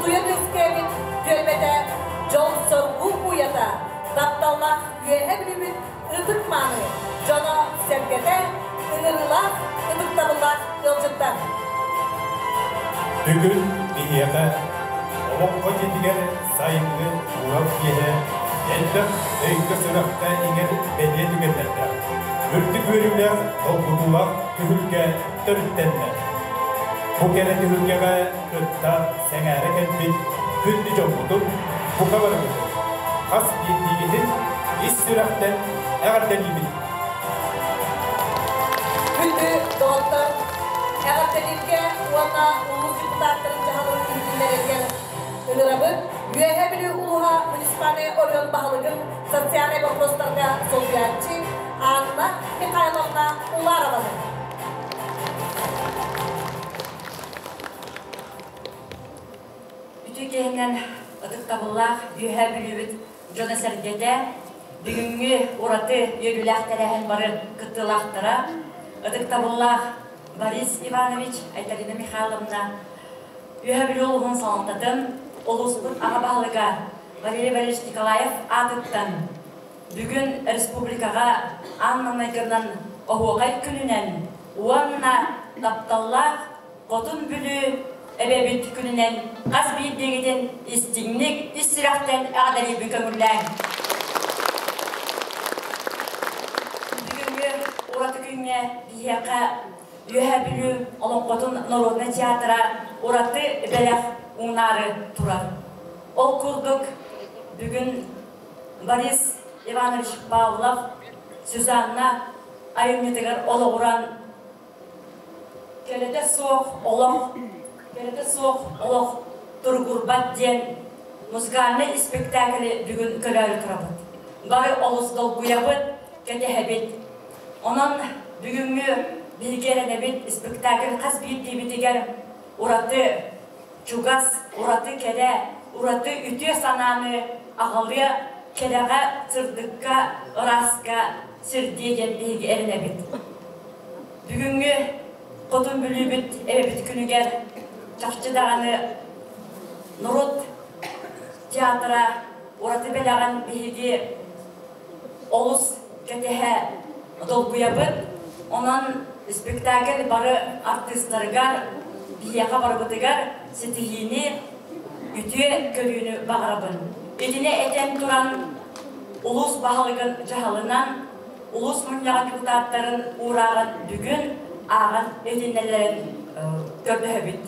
Улуутуйан үөскээбит түөлбэтэ дьол-соргу уйата, тапталлаах Үөһээ Бүлүүбүт ытык-мааны дьоно-сэргэтэ, ыҥырыылаах, ытыктабыллаах ыалдьыттар. Бүгүн биһиэхэ Олоҥхо дьиэтигэр сайыҥҥы уурал киэһэ элбэх өйгө-сүрэххэ иҥэр бэлиэ түгэннэрдээх, үрдүк үөрүүлээх, долгутуулаах түһүлгэ төрүттэннэ. Бу кэрэ түһүлгэҕэ кытта сэҥээрэ кэлбит күндү дьоммутун, бука барыбытын, хас биирдиигитин ис сүрэхтэн эҕэрдэлиибит! Күндү доҕоттор, эҕэрдэлииргэ уонна улуус депутаттарын дьаһалын иһитиннэрэргэр ыҥырабыт. Үөһээ Бүлүү улууһа муниципальнай оройуон баһылыгын социальнай боппуруостарга солбуйааччы Анна Михайловна Уларованы. Үтүө киэһэнэн ытыктабыллаах Үөһээ Бүлүүбүт дьоно-сэргэтэ, бүгүҥҥү ураты үөрүүлээх тэрээһин бары кыттыылаахтара, ытыктабыллаах Борис Иванович, Айталина Михайловна, Үөһээ Бүлүү улууһун салалтатын, улууспут аҕа баһылыга Валерий Валерьевич Николаев аатыттан бүгүн республикаҕа аан маҥнайгынан оһуохай күнүнэн уонна тапталлаах Хотун Бүлүү эбэбит күнүнэн хас биирдиигитин истиҥник, ис сүрэхтэн эҕэрдэлиирбин көҥүллээҥ. Бүгүҥҥү ураты күҥҥэ биһиэхэ Үөһээ Бүлүү олоҥхотун народнай театра ураты бэлэх уунаары турар. Ол курдук бүгүн Борис Иванович Павлов Сюзанна айымньытыгар олоҕуран Кэрэтэ суох олох, кэрэтэ суох олох туругурбат диэн музыкальнай испэктээкили бүгүн көрөөрү турабыт. Бары олус долгуйабыт, кэтэһэбит. Онон бүгүҥҥү биһиги эрэнэбит испэктээкил хас биирдиибитигэр ураты чугас, ураты кэрэ, ураты үтүө санааны аҕалыа, кэрэҕэ, сырдыкка, ырааска сирдиэ диэн биһиги эрэнэбит. Бүгүҥҥү Хотун Бүлүүбүт эбэбит күнүгэр чахчы даҕаны норуот театра ураты бэлэҕин биһиги олус кэтэһэ долгуйабыт. Онон спектакль бары артыыстарыгар, биһиэхэ барыбытыгар ситиһиини, үтүө көрүүнү баҕарабын. Итини этэн туран, улуус баһылыгын дьаһалынан улуус мунньаҕын депутаттарын уурааҕын бүгүн ааҕан иһитиннэрэллэрин көрдөһөбүт.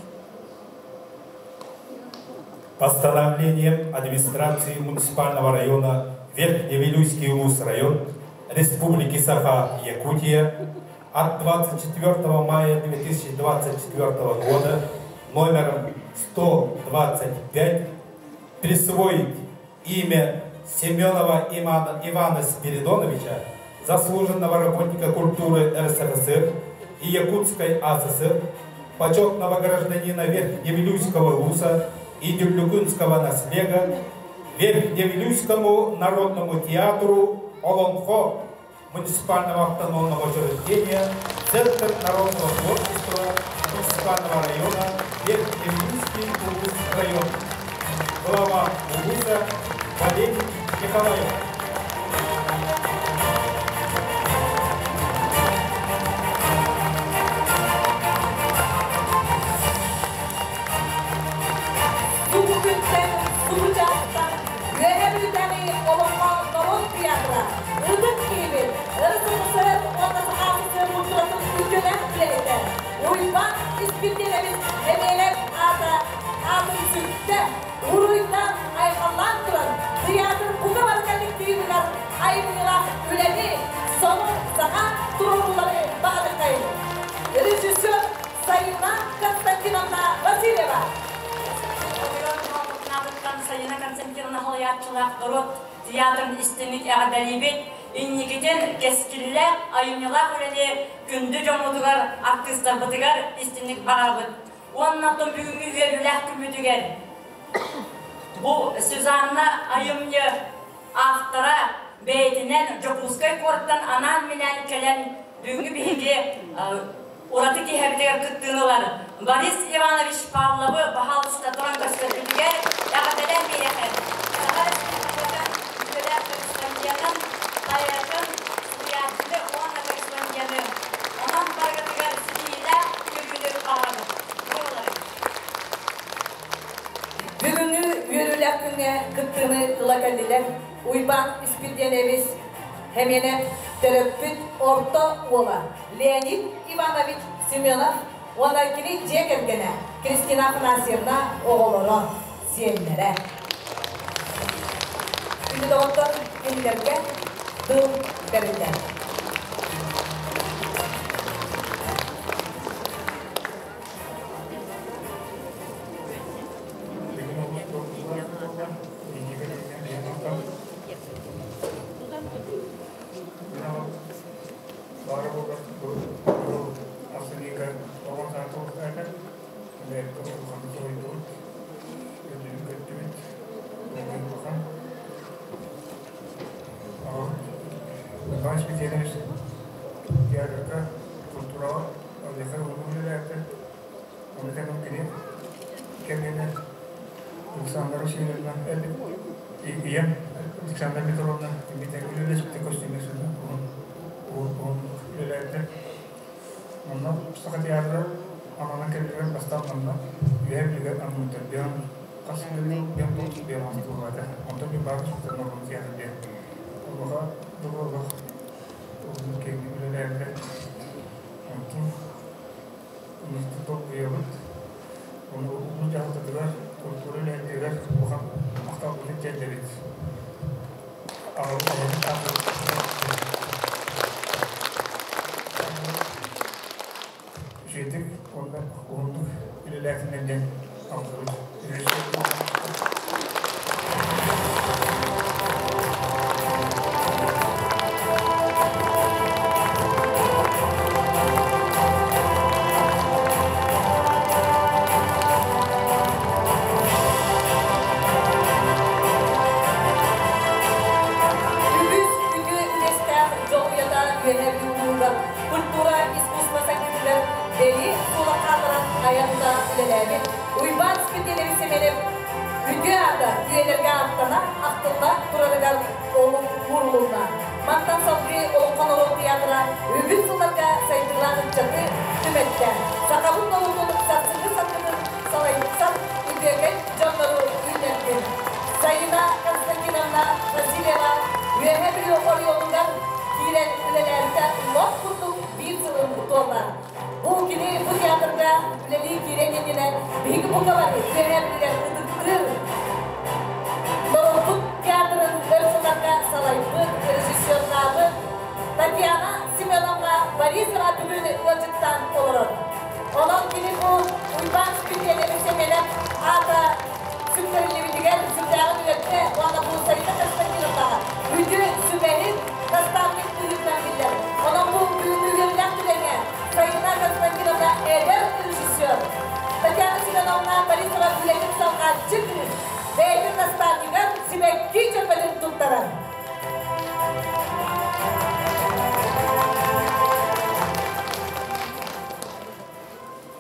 Постановлением администрации муниципального района Верхневилюйский улус район Республики Саха, Якутия от 24 мая 2024 года номером 125 присвоить имя Семенова Ивана, Ивана Спиридоновича, заслуженного работника культуры РСФСР и Якутской АССР, почетного гражданина Верхневилюйского ЛУСа и Дюрлюкунского наслега, Верхневилюйскому народному театру Олонхо муниципального автономного учреждения Центр народного творчества муниципального района Верхневилюйский улус район. Глава улуса Валерий Николаев. Субу күнтэн, субу чаастан Үөһээ Бүлүүтээҕи Олоҥхо норуот театра Ытык киһибит, РСФСР уонна Саха СССР культуратын үтүөлээх үлэһитэ Уйбаан Испирдиэнэбис Эмиэлэп аата аатын сүктэ, уруйдан, айхаллаан туран, тыйаатыр бука бары коллективыгар айымньылаах үлэни, сонун саҥа туруоруулары баҕатыххайын. Режиссер Сайыына Константиновна Васильева. Сайыына Константиновна салайааччылаах норуот театрын истиҥник эҕэрдэлиибит. Инникитин кэскиллээх, айымньылаах үлэни күндү дьоммутугар, артыыстарбытыгар истиҥник баҕарабыт. Уонна оттон бүгүҥҥү үөрүүлээх күммүтүгэр бу Сюзанна айымньы автора бэйэтинэн Дьокуускай куораттан анаан-минээн кэлэн бүгүҥҥү биһиги Ураты киһэбитигэр кыттыыны ылар Борис Иванович Павловы баһаалыста туран көрсөрбүтүгэр эҕэрдэлээн биэриэххэ. Саха Республикатын үтүөлээх корреспонденын, поэтын, суруйааччыны уонна корреспондены. Онон барыгытыгар ситиһиилээх үтүө күнү баҕарабыт. Буоларын. Бүгүҥҥү үөрүүлээх күҥҥэ кыттыыны ыла кэллилэр Уйбаан Испирдиэнэбис Хэмиэнэп төрөппүт орто уола Леонид Иванович Семенов уонна кини дьиэ кэргэнэ Кристина Афанасьевна оҕолоро, сиэннэрэ. Күндү доҕоттор, кинилэргэ тыл бэриллэр. Александра Васильевна, ийэм Александра Петровна үлэлэспитэ костюме үлэлээбитэ. Онно Саха театра ананан кэлбитигэр бастаан манна үөһэ Бүлүүгэ анаммыттар. Биан хас биан биан туһаата. Онтон мин баар норуот театр диэн. Олоха дылы олох киэҥник үлэлээбитэ. Онтон толкуйабыт. Ону улуус дьаһалтатыгар, культура үлэһиттэригэр улахан махталбытын тиэрдэбит. Үчүгэйдик уонна уһуннук үлэлээтиннэр диэн алгыбыт. Үгүс үтүө үгэстээх дьол уйата үөһэ Бүлүү культура искусство сайдыытыгар бэйи суола хаалларан айан-тута үлэлээбит Уйбаан Спирдинович Семенов үтүө аата үйэлэргэ ааттана, ахтылла турарыгар олук уурулунна. Мантан салгыы Олоҥхо норуот театра үгүс сылларга сайдыылаах ыччаты түмэттэ. Сахабыт норуотун сарсыҥҥы саргытын салайсан үтүөкэн дьоннору үүннэрдин. Сайына Константиновна Васильева Үөһээ Бүлүү оройуонугар киирэн үлэлээбитэ лоп курдук биир сылын туолла. Бу кини бу театрга үлэлии киириэн иннинэ биһиги бука бары Үөһээ Бүлүүлэр ытыктыыр норуоппут театрын өр сылларга салайбыт, режиссердаабыт Татьяна Семеновна Борисова бүгүн ыалдьыттаан олорор. Онон кини бу Уйбаан Спиридонович Сэмэнэп аата сүктэриллибитигэр сүрдээҕин үөрдэ уонна бу Сарина Константиновнаҕа үтүө сүбэһит, наставник быһыытынан биллэр. Онон бу бүгүҥҥү үөрүүлээх түгэҥҥэ Сайына Константиновна эдэр режиссер Татьяна Семеновна Борисова үлэтин салҕааччы кыыс бэйэтин наставнигар сибэкки чөрбөтүн туттарар.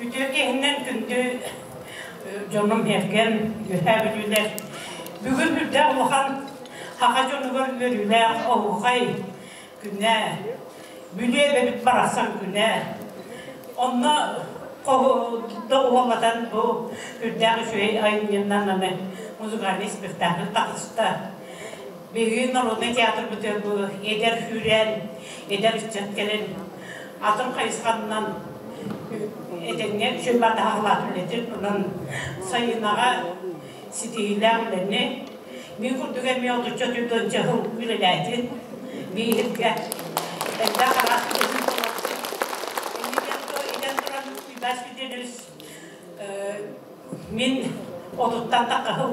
Үтүө киһинэн күндү дьонум эргэн, үөһээ бүлүүлэр. Бүгүн үрдээх улахан саха дьонугар үөрүүлээх оһуохай күнэ, Бүлүү эбэбит барахсан күнэ. Онно доҕуһуоллатан бу үрдээх үчүгэй айымньынан аны музыкальный спектакль таҕыста. Биһиги народнай театрбытыгар бу эдэр сүүрээн, эдэр ыччат кэлэн атын хайысханнан этэҥҥэ үчүгэй бадаһаҕалаах үлэтин онон сайынаҕа ситиһиилээх үлэни мин курдук эмиэ отучча түөрт сыл үлэлээтин бииргэ элбэх араас үлэтин толордум. Инникитин туран Уйбаас Петрович мин отуттан таххаһыл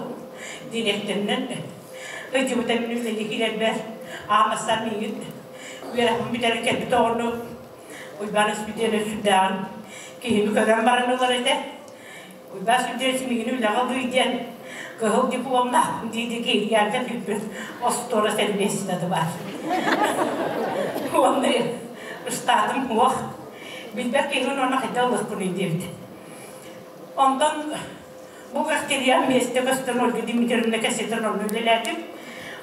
дириэктэринэн ыйдыбыта мин үлэлии киирэрбэр аамастан миигин үөрэхпин бүтэрэн кэлбит оҕону Уйбаан Испидиэнэ сүрдээҕин киһини көрөн баран ылар этэ. Уйбаан Испидиэнович миигин үлэҕэ ылыы диэн кыһыл дипломнаах дии киһиэхэ күүппүт остуора сэрбиэстэти баар. Уонна ыстаатым суох. Билбэт киһигин уонна хайдах ылыахпыный диэбит. Онтон бу кахтериям миэстэ көстөн Ольга Дмитриевна кэсэтэн онно үлэлээтим.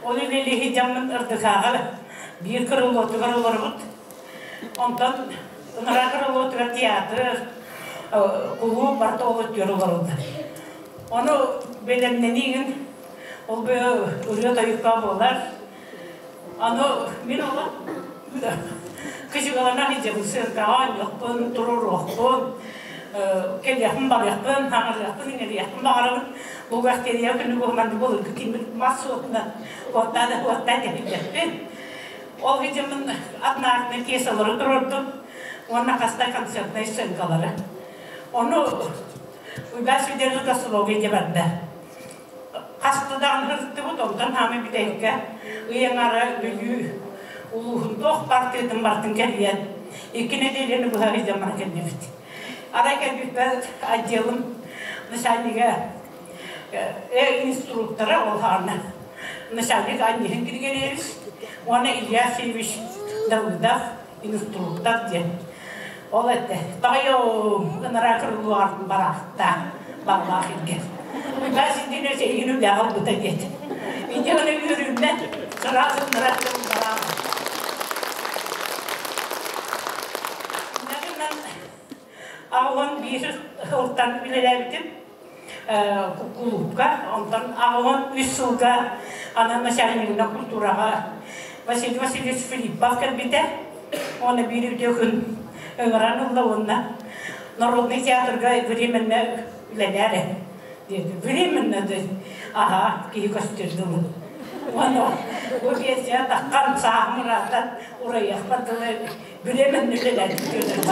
Ол үлэлиһи дьаммын ырдыкааҕа биир крылотугар олоробут. Онтон ынараа крылотугар театр, кулууп барыта ол өттүгэр олороллор. Ону бэлэмнэниигин ол бу ырыа-тойукка буолар. Аны мин оҕо кыжыгалана сылдьабын, сыаркаҕа оонньуохпун, туруоруохпун, кэлиэхпин барыахпын, хаҥарыахпын, иҥэриэхпин баҕарабын. Бухгалтерия күнү буһуманды былыргы киммит мас суотунан уоттаан уоттаан кэпиллэппин. Ол сылдьаммын однажды пьесалары туруордум уонна хаста концертнай сценкалары. Ону Уйбаан Свидетель гастролга дьэ барда. Хаста даҕаны сырыттыбыт, онтон хаамай бүтэһиккэ ый аҥара Бүлүү улууһун туох баартыйатын барытын кэрийэн, икки нэдиэлэни быһа ыйдан баран кэллибит. Арай кэлбиппэр отделым начальнига инструктора ол хаана начальник Аннихин Григорьевич уонна Илья Сеевич Давыдов инструктор диэн. Ол этэ, тоҕойоом, ынараа кырыллуоҕар бараахтаа, баллаах илгэ. Уйбаас интини эйигин үлэҕэ ылбыта диэтэ. Инде гына үөрүүммэн, сразу ынараа бараах. Аҕалан биир сылтан үлэлээбитим кулуупка, онтон аҕалан үс сылга анан начальнигынан культураҕа Василий Васильевич Филиппов кэлбитэ. Уонна биир үтүө күн ыҥыран ылла уонна народный театрга временно үлэлээр диэти. Временно аха киһи көстөр дылы. Уонна бу пенсия таххан сааһым ыраатан урайыахпар дылы временно үлэлээбит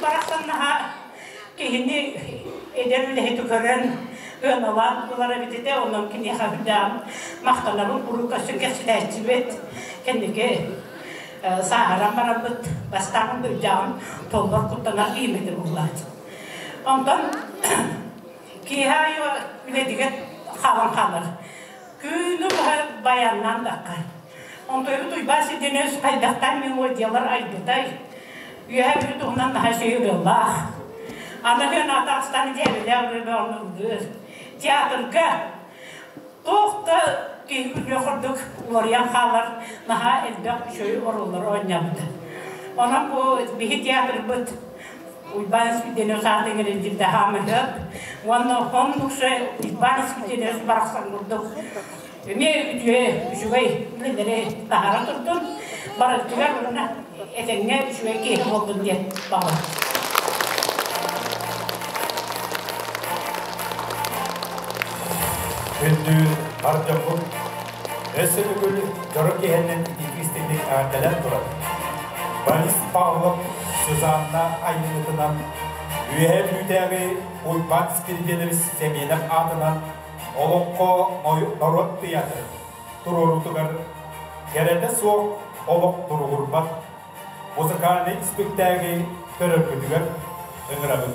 барахсан наһаа киһини эдэр үлэһити көрөн ыаналаан ылар эбит этэ, онон киниэхэ үрдээн махтанабын, куруук өссө кэпсэтээччибит, кэнники сааһыран бараммыт бастаан үрдээҕин толлор куттанар киһим этэ буоллааччы. Онтон киэһэ аайы үлэтигэр хаалан хаалар. Күнү быһа баяннаан дахха. Онтойбут Уйбаас Сиденөс хайдахтаан мелодиялар айбытай, үөһэ Бүлүү туһунан наһаа үчүгэй ырыалаах. Аныгы Натаастан дьээбэлээх ырыа ыллыыр. Театрга туох да киһи күлүө курдук уларыйан хаалар наһаа элбэх үчүгэй оруоллары оонньообута. Онон бу биһи театрбыт Уйбаан Спиридонович аатын иҥэриллибитэ хаамыһыат уонна оннукса Уйбаан Спиридонович барахсан курдук эмиэ үтүө үчүгэй үлэлэри таһара турдун, барытыгар уонна этэҥҥэ үчүгэй киһи буоллун диэн баҕарабын. Күндү бар дьоммут, өссө бүгүн дьоро киһинэн итиитик истиҥник эҕэрдэлээн турар. Борис Павлов Сюзанна айымньытынан Үөһээ Бүлүүтээҕи Уйбаан Спиридонович Семенов аатынан Олоҥхо норуот тыйаатырын туруоруутугар кэрэтэ суох олох туругурбат музыкальнай испиктээги көрөргүтүгэр ыҥырабын.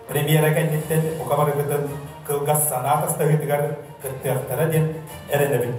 Премьера кэнниттэн бука барыгытын кылгас санаа тастаһыытыгар кыттыахтара диэн эрэнэбин.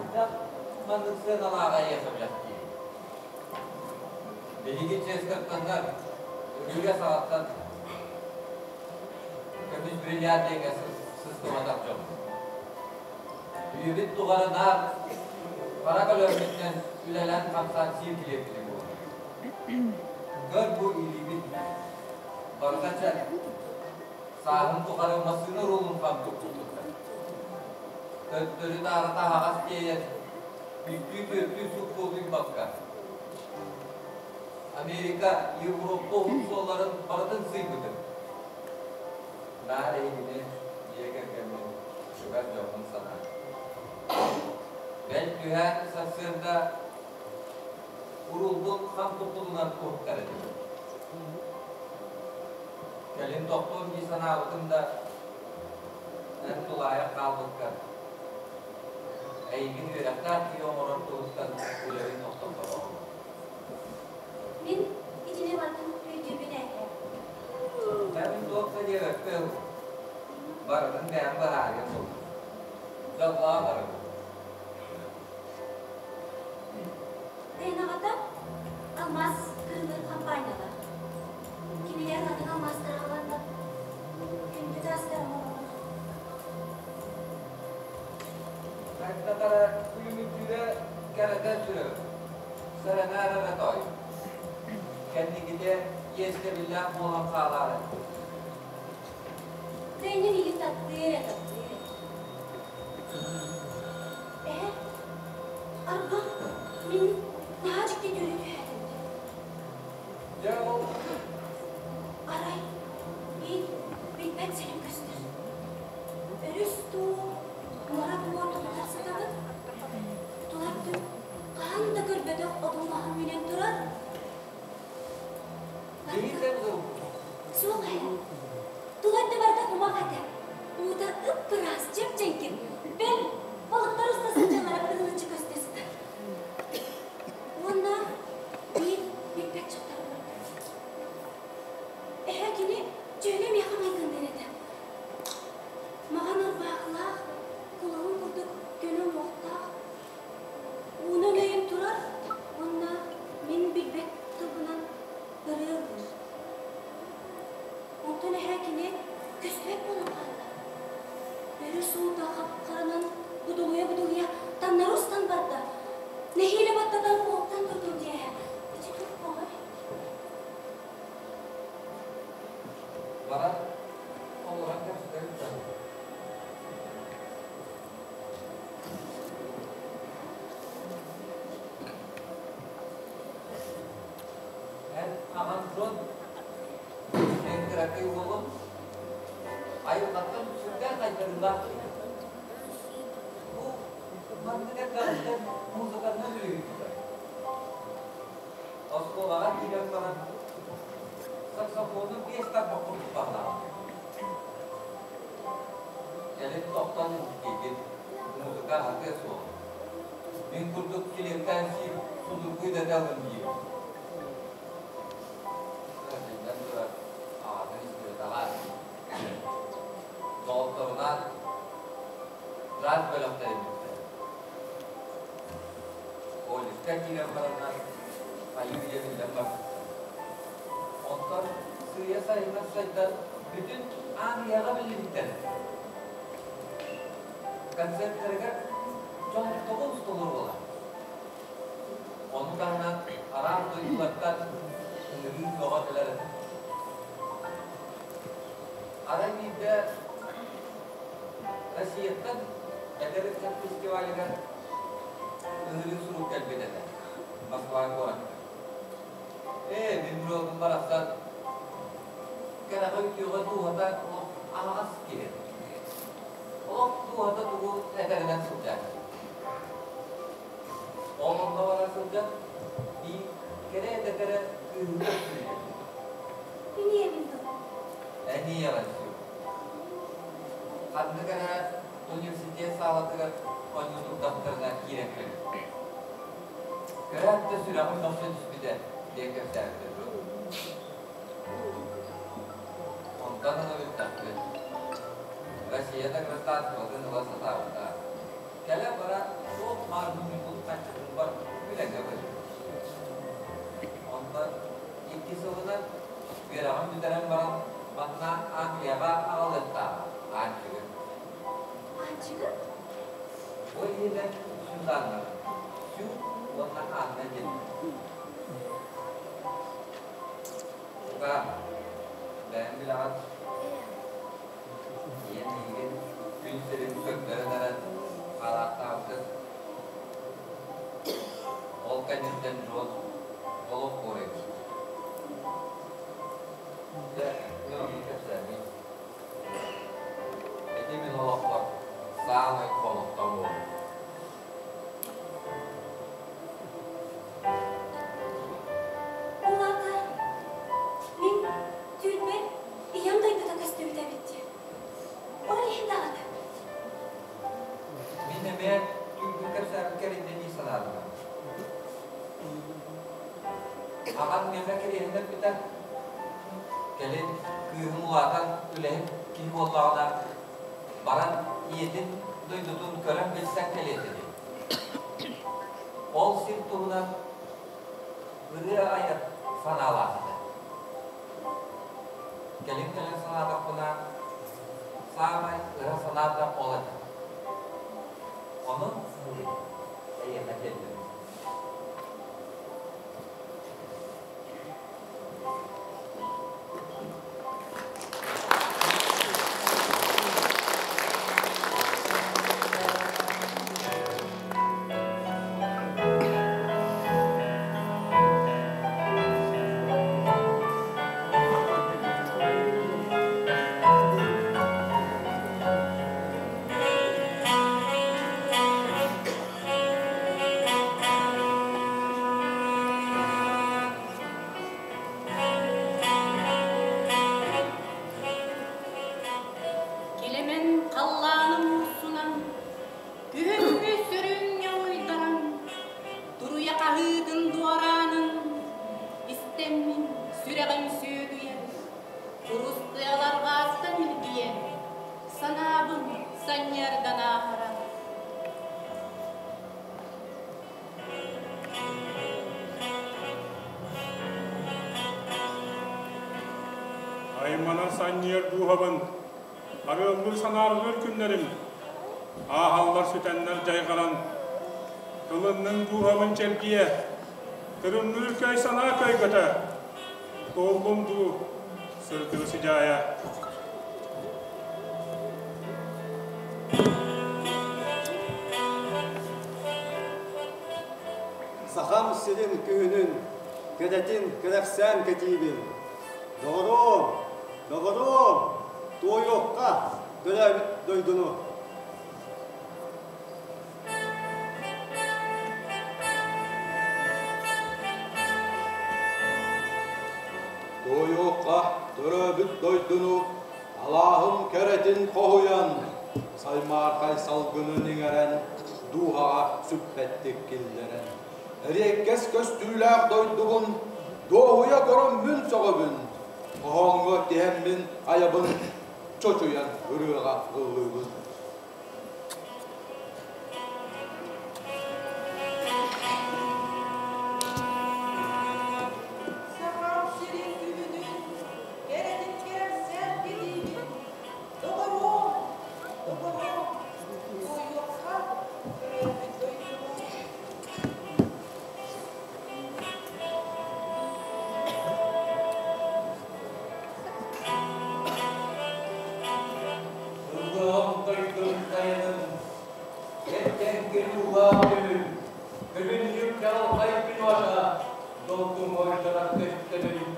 Хайдах маннык сыаналаах эйиэхэ бэлэхтиирий? Биһиги Честертоннар өлүүгэ саҕаттан көмүс бриллиант диэҥҥэ сыстыбатах дьоммут. Үйэбит тухары наар хара көлөһүнүттэн үлэлээн-хамсаан сиир килиэппитин булабыт. Көр бу илиибит барыта чэ сааһым тухары массыына уруулун хам туппуттар. Төттөрү-таары таһаҕас тиэйэн үстүү-түөртүү суккулуйбакка Америка, Европа уһун суолларын барытын сыыйбытым. Наар эһигини дьиэ кэргэммин чугас дьоммун санаан. Бэл түһээн сарсыарда уруулбун хам туппутунан уһуктар этим. Кэлин тохтуом дии санаабытым да, эн тулаайах хаалбыккар эйигин үөрэхтээх киһи оҥорор туһуттан үлэбин тохтоппотоҕум. Мин итини барытын өйдүүбүн ээ. Эн туох да диэбэппин, барытын бэйэм быһаарыам буолла. Дьоллоох барабын. Дэйнаҕата алмаас кырыҥыр хампаанньалар. Кинилэр атын алмаастары аҕаланнар күндү таастары оҥороллор. Хайдах күлүмүрдүүрэ кэрэтэ сүрүн, сэрэнээр эрэ той. Кэнникитэ иэстэбиллээх буолан хаалаары. Дэнни миигин таптыыр эрэ таптыыр. Эһэ, арба, мин наһаа дьикти түүлү түһээтим. Дьэ ол Арай, мин билбэт сирим көстөр. Өрүс дуу, муора дуу ортотугар сытабын. Тулардым, хаһан да көрбөтөх отун-маһым үүнэн турар. Биһиги дуу? Суох ээ. Тула өттө барыта кумах этэ. Уута ып-ыраас, чэп-чэҥкир. Бэл, балыктар уста сылдьаллара ырылыччы көстө сытар. Уонна биир билбэт дьахтар көрдүм. Эһэ кини дьүөгэ миэхэ майгынныыр этэ. Маҕан ырбаахылаах, кулаһын курдук көнө уҥуохтаах, ууну өҥөйөн турар уонна мин билбэт тылбынан ырыа ыллыыр. Онтон эһээ кини көстүбэт буолан хаалла. Өрүс уута хап-харанан будулуйа-будулуйа таҥнары устан барда. Нэһиилэ баттатан уоттан турдум диэһэ. Ити туох буолар? Баран олорон кэпсэтэн Эн аҕаҥ дьон эн кыракый уолум айылҕаттан сүрдээх айдарыылаах киһи. Бу маннык эрдэҕиттэн музыканан үлүһүйбүтэ. Оскуолаҕа киирэн баран саксофону биэс тарбах курдук баһылаабыта. Кэлин тохтон киирбит музыка аһатыа суох. Мин курдук килиэптээн сиир судургу идэтэ ылын диир. Биллэн турар, аҕатын истибэтэҕэ. Доҕотторунаан джаз бөлөх тэрийбиттэр. Колледжка киирэн бараннар хайыы үйэ биллэн барбыттар. Онтон сыыйа сайыннар сайдан бүтүн Англияҕа биллибиттэр. Концерттарыгар дьон тоҕо устулар буолар. Ону таһынан араас дойдулартан ыҥырыы бөҕө кэлэр этэ. Арай биирдэ Россияттан эдэр ыччат фестивалыгар ыҥырыы сурук кэлбит этэ Москва куоракка. Ээ, мин бюробун барахсан кэрэҕэ үтүөҕэ дууһата олох аһаҕас киһи. Олох дууһата тугу этэринэн сылдьар. Ол онно бара сылдьан биир кэрэ да кэрэ кыыһы көрсүбүтэ. Мин ийэбин дуо? Эн ийэҕин сүр. Ханнык эрэ университет саалатыгар оонньуу турдахтарына киирэн кэлбит. Көрөөт да сүрэҕим мөхсө түспүтэ диэн кэпсээбитэ дуо? Онтон ыла бүттэхпит. Россия да гражданствотын ыла сатаабыта. Кэлэ-бара туох баар мунньубут харчытын үлэгэ барбыт. Онтон икки сылынан үөрэҕин бүтэрэн баран манна Англияҕа аҕалыахтааҕа Аанчыгы. Аанчыгы? Бу иһинэн Сюзанна, Сю уонна Анна диэннэр. Бука, бэйэҥ билэҕин. Ийэм миигин күн сирин көрдөрөн эрэн хаалаахтаабытын. Ол кэнниттэн дьон олох буорайбыт. Дьэ, мин оннук кэпсээммин. Ити мин олохпор саамай хонукта буолбут. Ол аата мин түүлбэр ийэм дойдута көстүбүт эбит дии. Ол иһин даҕаны. Мин эмиэ түүнүн кэпсээбиккэр иннэ дии санаатым. Аҕам миэхэ кириэһиннэрбитэ. Кэлин кыыһым улаатан үлэһит киһи буоллаҕына баран ийэтин дойдутун көрөн билсэн кэлиэ этэ дии. Ол сир туһунан ырыа айар санаалаах этэ. Кэлин кэлэн санаатахпына, саамай ыра санаата ол этэ. Ону эйиэхэ тиэрдэбин. Килэмэн халлааным урсунан, күһүҥҥү сөрүҥҥэ уйдаран, туруйа хаһыытын дуораанын истэммин сүрэҕим сүөдүйэр, курус тыаларҕааттан илгийэн, санаабын санньыардан ааһаран. Айманар санньыар дууһабын, арыаллыыр санаарҕыыр күннэрим, ааһаллар сүтэннэр дьайҕаран, тылынныҥ дууһабын чэлгийэ, тырымныыр көй санаа көйгөтө, туоллум дуу, сырдыы сыдьаайа. Сахам сирин күһүнүн, кэрэтин кэрэхсээн кэтиибин. Доҕоруом, доҕоруом, туойуохха төрөөбүт дойдуну. Туойуохха төрөөбүт дойдуну алааһым кэрэтин хоһуйан, саймаархай салгынын иҥэрэн, дууһаҕа сүппэттик киллэрэн, эриэккэс көстүүлээх дойдубун дуоһуйа көрөммүн сөҕөбүн, хоһооҥҥо тиһэммин айабын, чочуйан ырыаҕа ыллыыбын. Сахам сирин күһүнүн кэрэтин кэрэхсээн кэлиибин, доҕоруом, доҕоруом, туойуохха төрөөбүт дойдубун. Ыллыам дойдум сайынын, кэргэн уулаах күнүн, күлүннүк чаҕылхай күн уота, долгун ойдорон көстөбүн.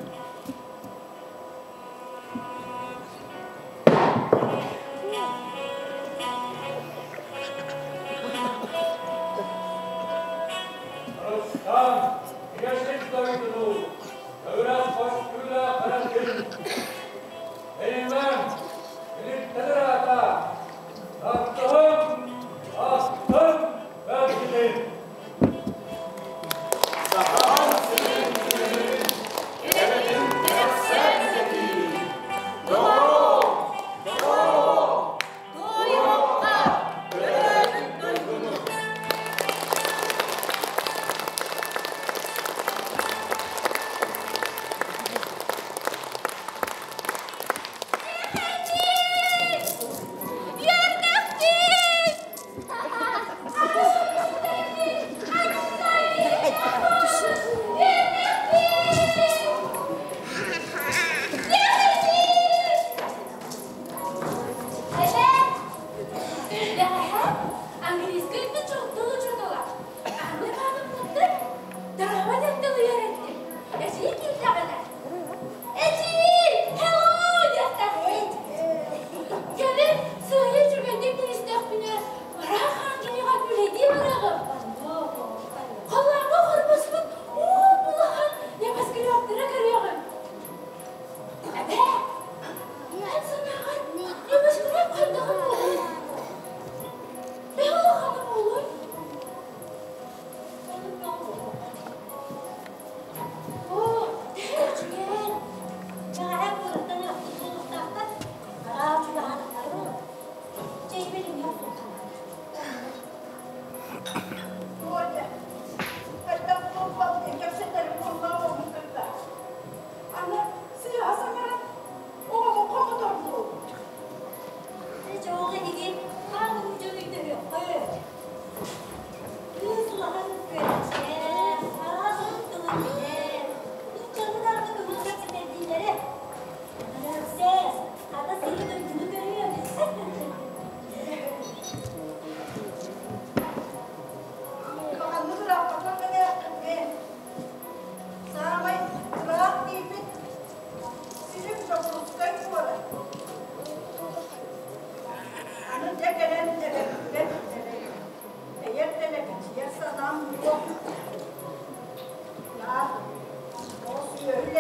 Арыстан, ийэсин дойдуну, өрөх көстүүлээх харахтын, Эймэн, илиттэн ыраата, таптаһым, астын бэркитин. Сахам сирин күнүн, кэрэтин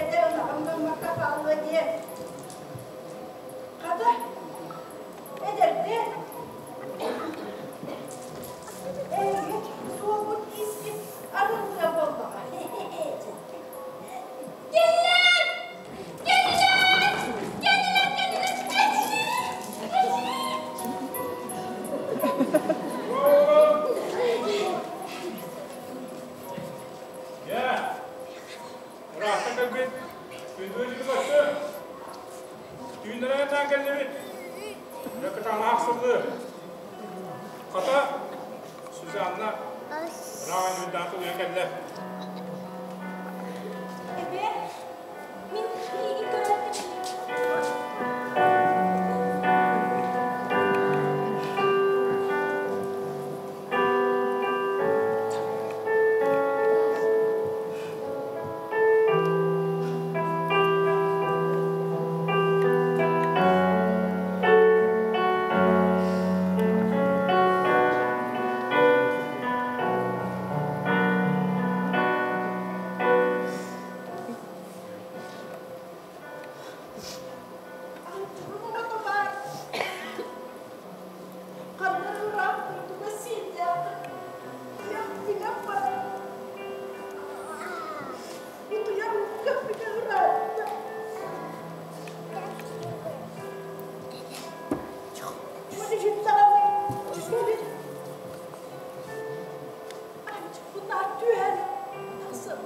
Эбэтэр ынаҕым гыммакка хаалла диэн. Хата, эдэрдэр, эһиги суолгут иискит арыллыа буоллаҕа. Кэллэр! Кэллэр! Кэллэр! Кэллэр! Дьэ, ыраахтан кэлбит күндү көрсө. Түүннэрэ таан кэллибит. Дьэ кытаанах сыллы. Хата, Сюзанна ыраах үүндээн тулуйан кэллэ. Эбээ, мин миигин көрөөттүм. Антон баар. Ханна ыраах дойдуга сииллээх билэн баран утуйар ууга билэ ыраатта. Ол иһин даҕаны кэлин Аанчыкпынаан түһэн тахсан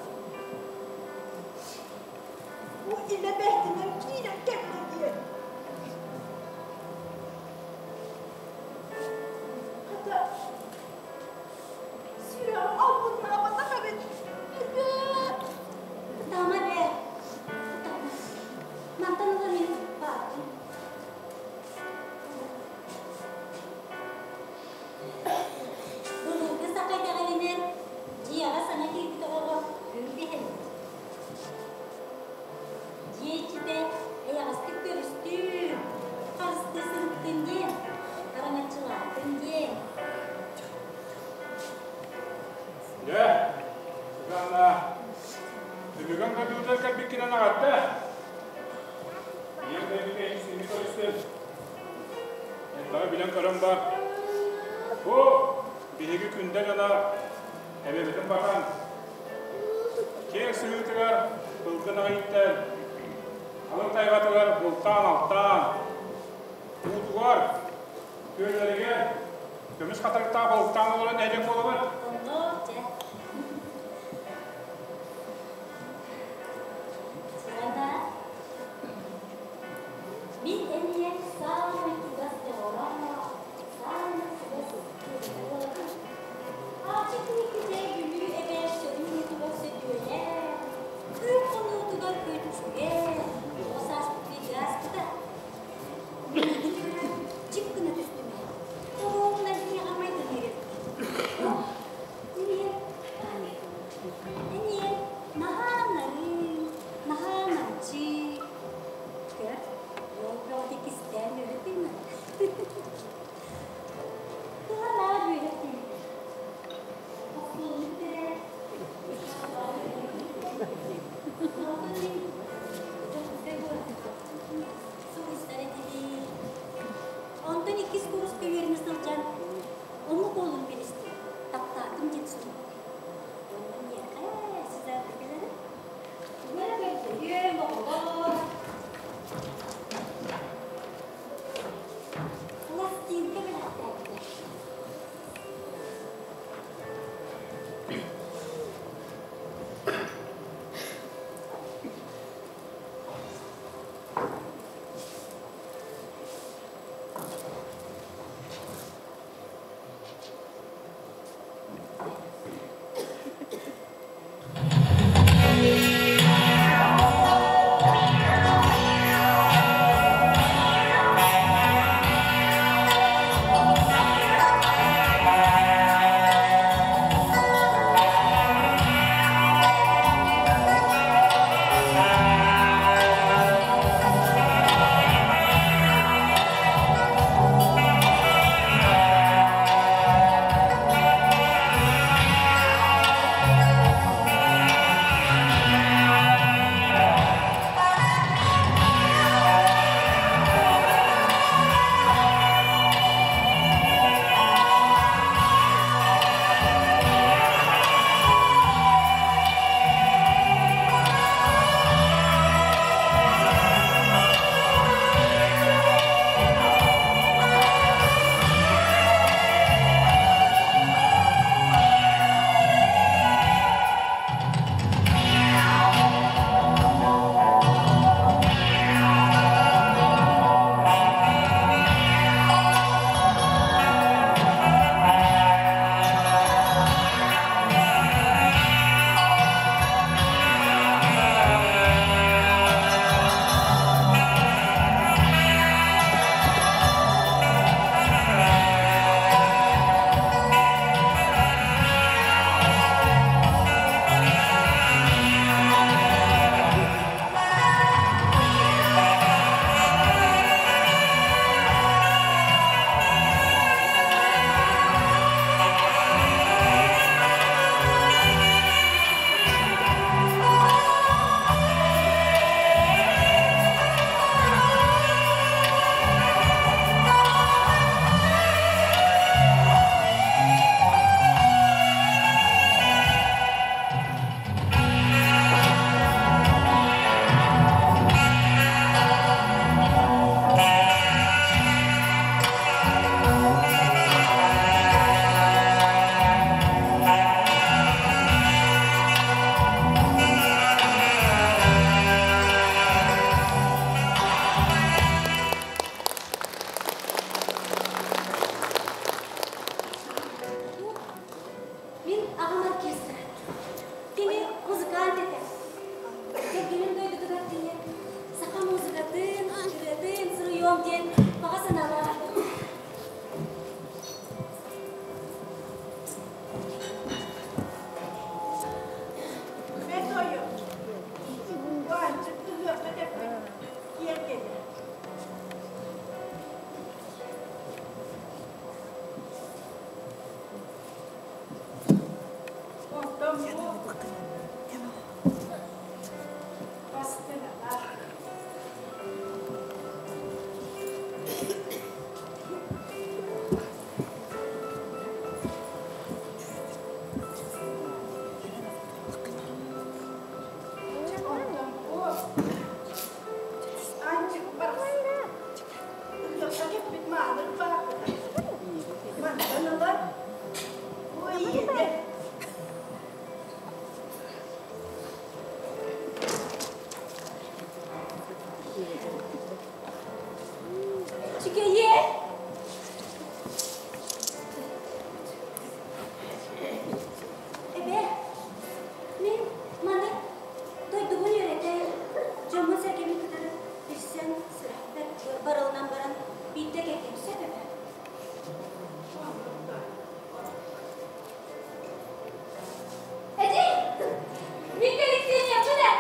бу илэ бэйэтинэн киирэн кэллэ диэн. Хата, сүрэҕим албыннаабатах эбит. Эбээ! Ытаама эбээ, ытаама. Мантан ыла мин баарбын. Былыргы саха итэҕэлинэн дьиэҕэ саҥа киирбит оҕоҕо күн биһэллэр. Дьиэ иччитэ эйэҕэстик көрүстүүр, харыстыы сырыттын диэн, араҥаччылаатын диэн. Дьэ, Светлана, түмүгүн көрдүүтэр кэлбиккинэн аҕатта. Ийэм бэйбит сини көрүстүм. Элбэҕи билэн-көрөн бар. Бу биһиги күндэ дьоно эбэбитин батан, киэҥ сыһыытыгар ылгын аҕыйыттан, халыҥ тайҕатыгар бултаан-алтаан, уутугар, күөллэригэр көмүс хатырыктаах балыктаан олорон нэһилиэк буолабыт. Онно дьэ. Сарана, мин эмиэ саамай чугас доҕоро, саамай чугас киһитэ буолабын. Аачык Никитэ Бүлүү эбэ сөрүн уутугар сөтүөлээн, күөх хонуутугар күлчүгэн, оҕо сааспыт бииргэ ааспыта. Миигин көрөн чик гына түстүм ээ. Оруобуна эһиэхэ майгыныыр эбит. диэн баҕа санаалаах этим. Бэт ойо, Уанчык ыһыахха тэппит киэргэнэ. Онтон бу бастыҥалар. Онтон бу Анчык барахсан ыһыахха кэппит мааны ырбаахыта. Мантан ыла бу ийэтэ. Үчүгэйэ! Эбээ, мин маны дойдубун үөрэтэ, дьоммун-сэргэбин кытары билсэн, сүрэхпэр барылынан баран биирдэ кэлиэм сөп эбээ. Эдий! Мин коллекционербын ээ!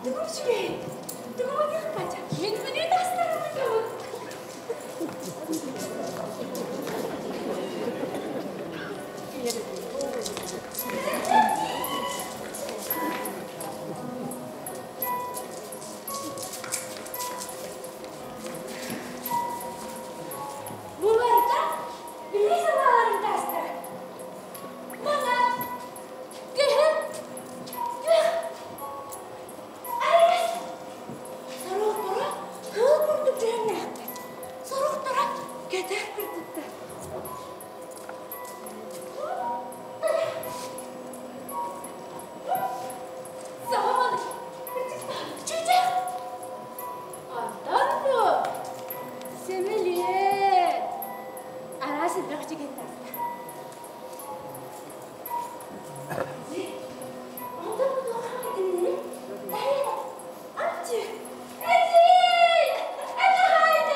Тугум үчүгэй? Тугум ытыах Катя? Мин мүнүү тастарым ытабын. Бу барыта били санааларын таастара. Манан күһүн күөх арыгас сорохторо кыл курдук дьүһүннээхтэр, сорохторо кэтэх курдуктар. Саҕаманы чүчэх Антон бу сөмөлүөт араас элбэх дьигиннэр. Онтон бу туох итиннэри Дарья Амчы Эдий! Это хайда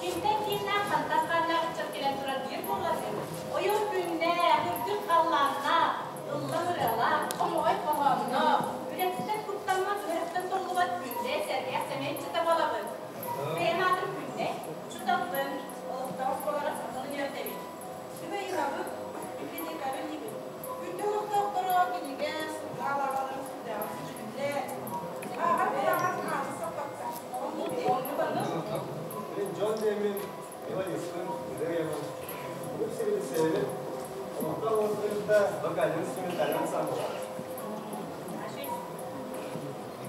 Кимтэн кииннээх хантан хааннаах ыччат кэлэн турар диир буолларгын, ойор күннээх, үрдүк халлааннаах, ыллам ырыалаах, хомоҕой хоһоонноох, үлэттэн куттаммат, үөрэхтэн толлубат күндэ, сэргэх сэмэй ыччата буолабын. Бэйэм аатым Күндэ, учууталбын, олохтоох оскуолаҕа сахалыы үөрэтэбин. Сүбэ ыйабыт, библиотекаҕа диибин. Күндү олохтоохторо кинигэ, сурунаал аҕаларын сүрдээҕин сөбүлүүллэр. Ааҕар кураҕан ааны саппаттар. Оннук, оннук. Мин Джон диэммин, мелодистпын, ырыаһыппын. Бу сибилисэбин олохтоох уолаттары вокальнай инструментальнай ансамблга.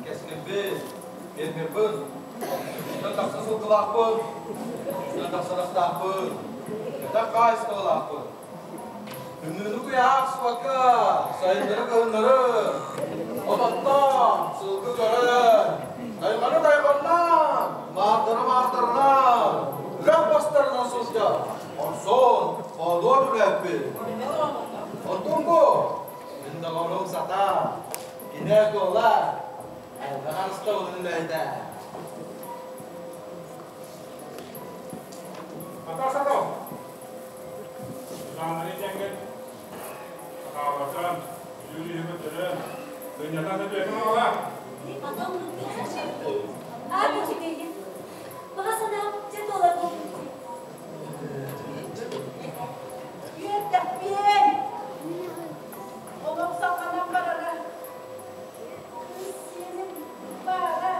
Кэскилбин, фермербын, үстэн тахса сылгылаахпын, үстэн тахса ынахтаахпын, кэтэх хаһаайыстыбалаахпын. Тымныыны куйаах суокка, сайыннары кыһыннары, ототтоон, сылгы көрөн, тайҕаны тайҕаннаан, маардары маартарынан, үрэх бастарынан сылдьар, хорсун, хоодуот үлэһиппин. Онтум бу, мин доҕорум сатаан, кини куола, элбэх арыстабылын үлэһитэ. Ата сатал. Саанары дьэҥҥин сахаалатан, үтүө төрөөн, сынньатан да түөкүн оҕола. Аата үчүгэйин. Баҕа санаам дьэ туолар буолбут. Үөрдэхпиэн! Олох салҕанан барара. Кыыс сиэним баара.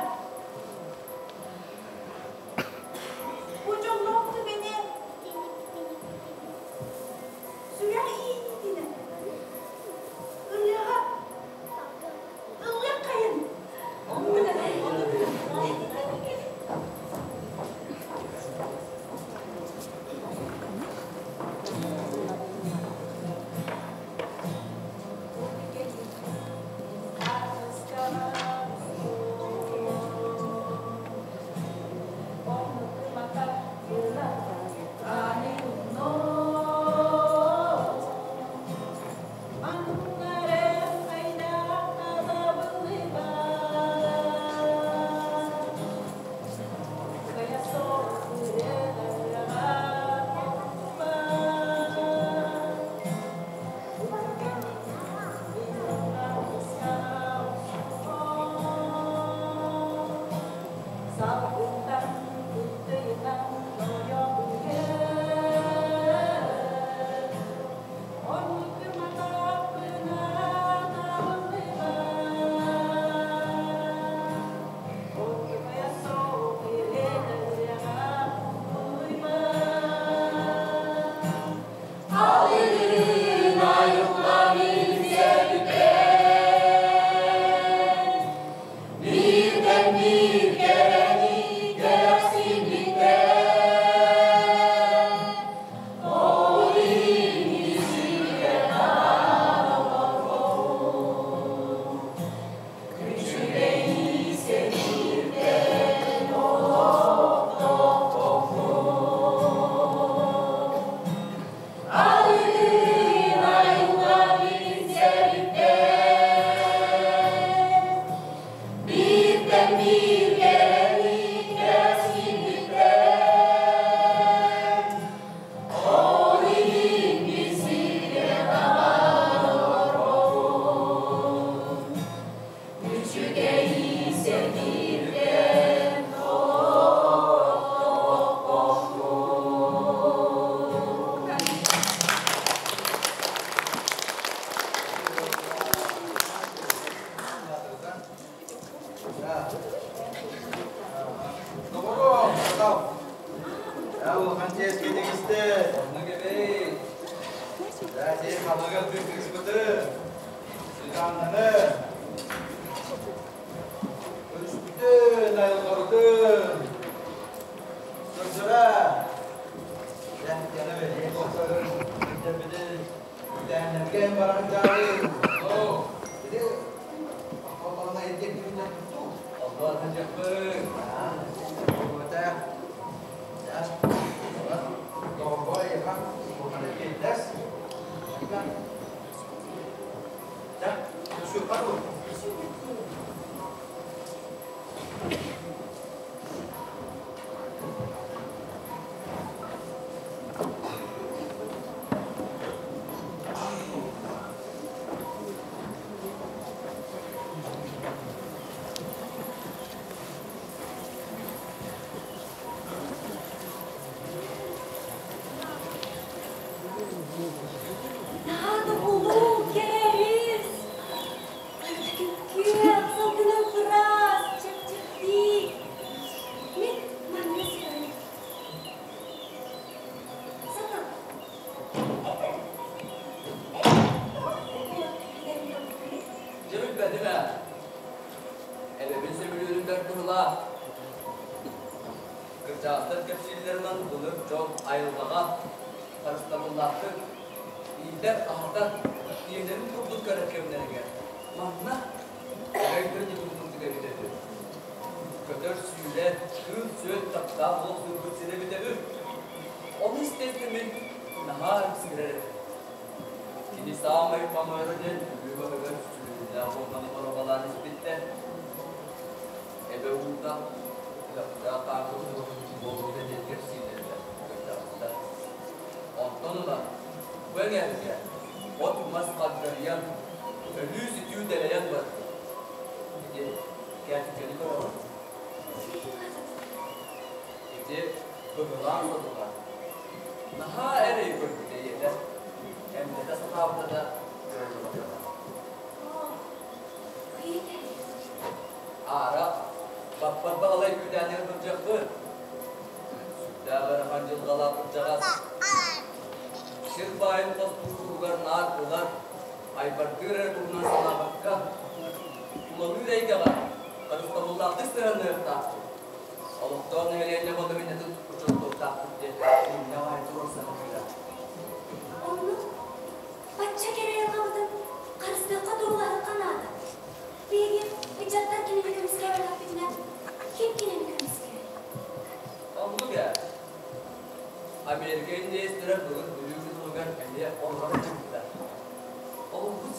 Бу дьоллоох түгэни сүрэх иитиитинэн ырыаҕа ыллыаххайын.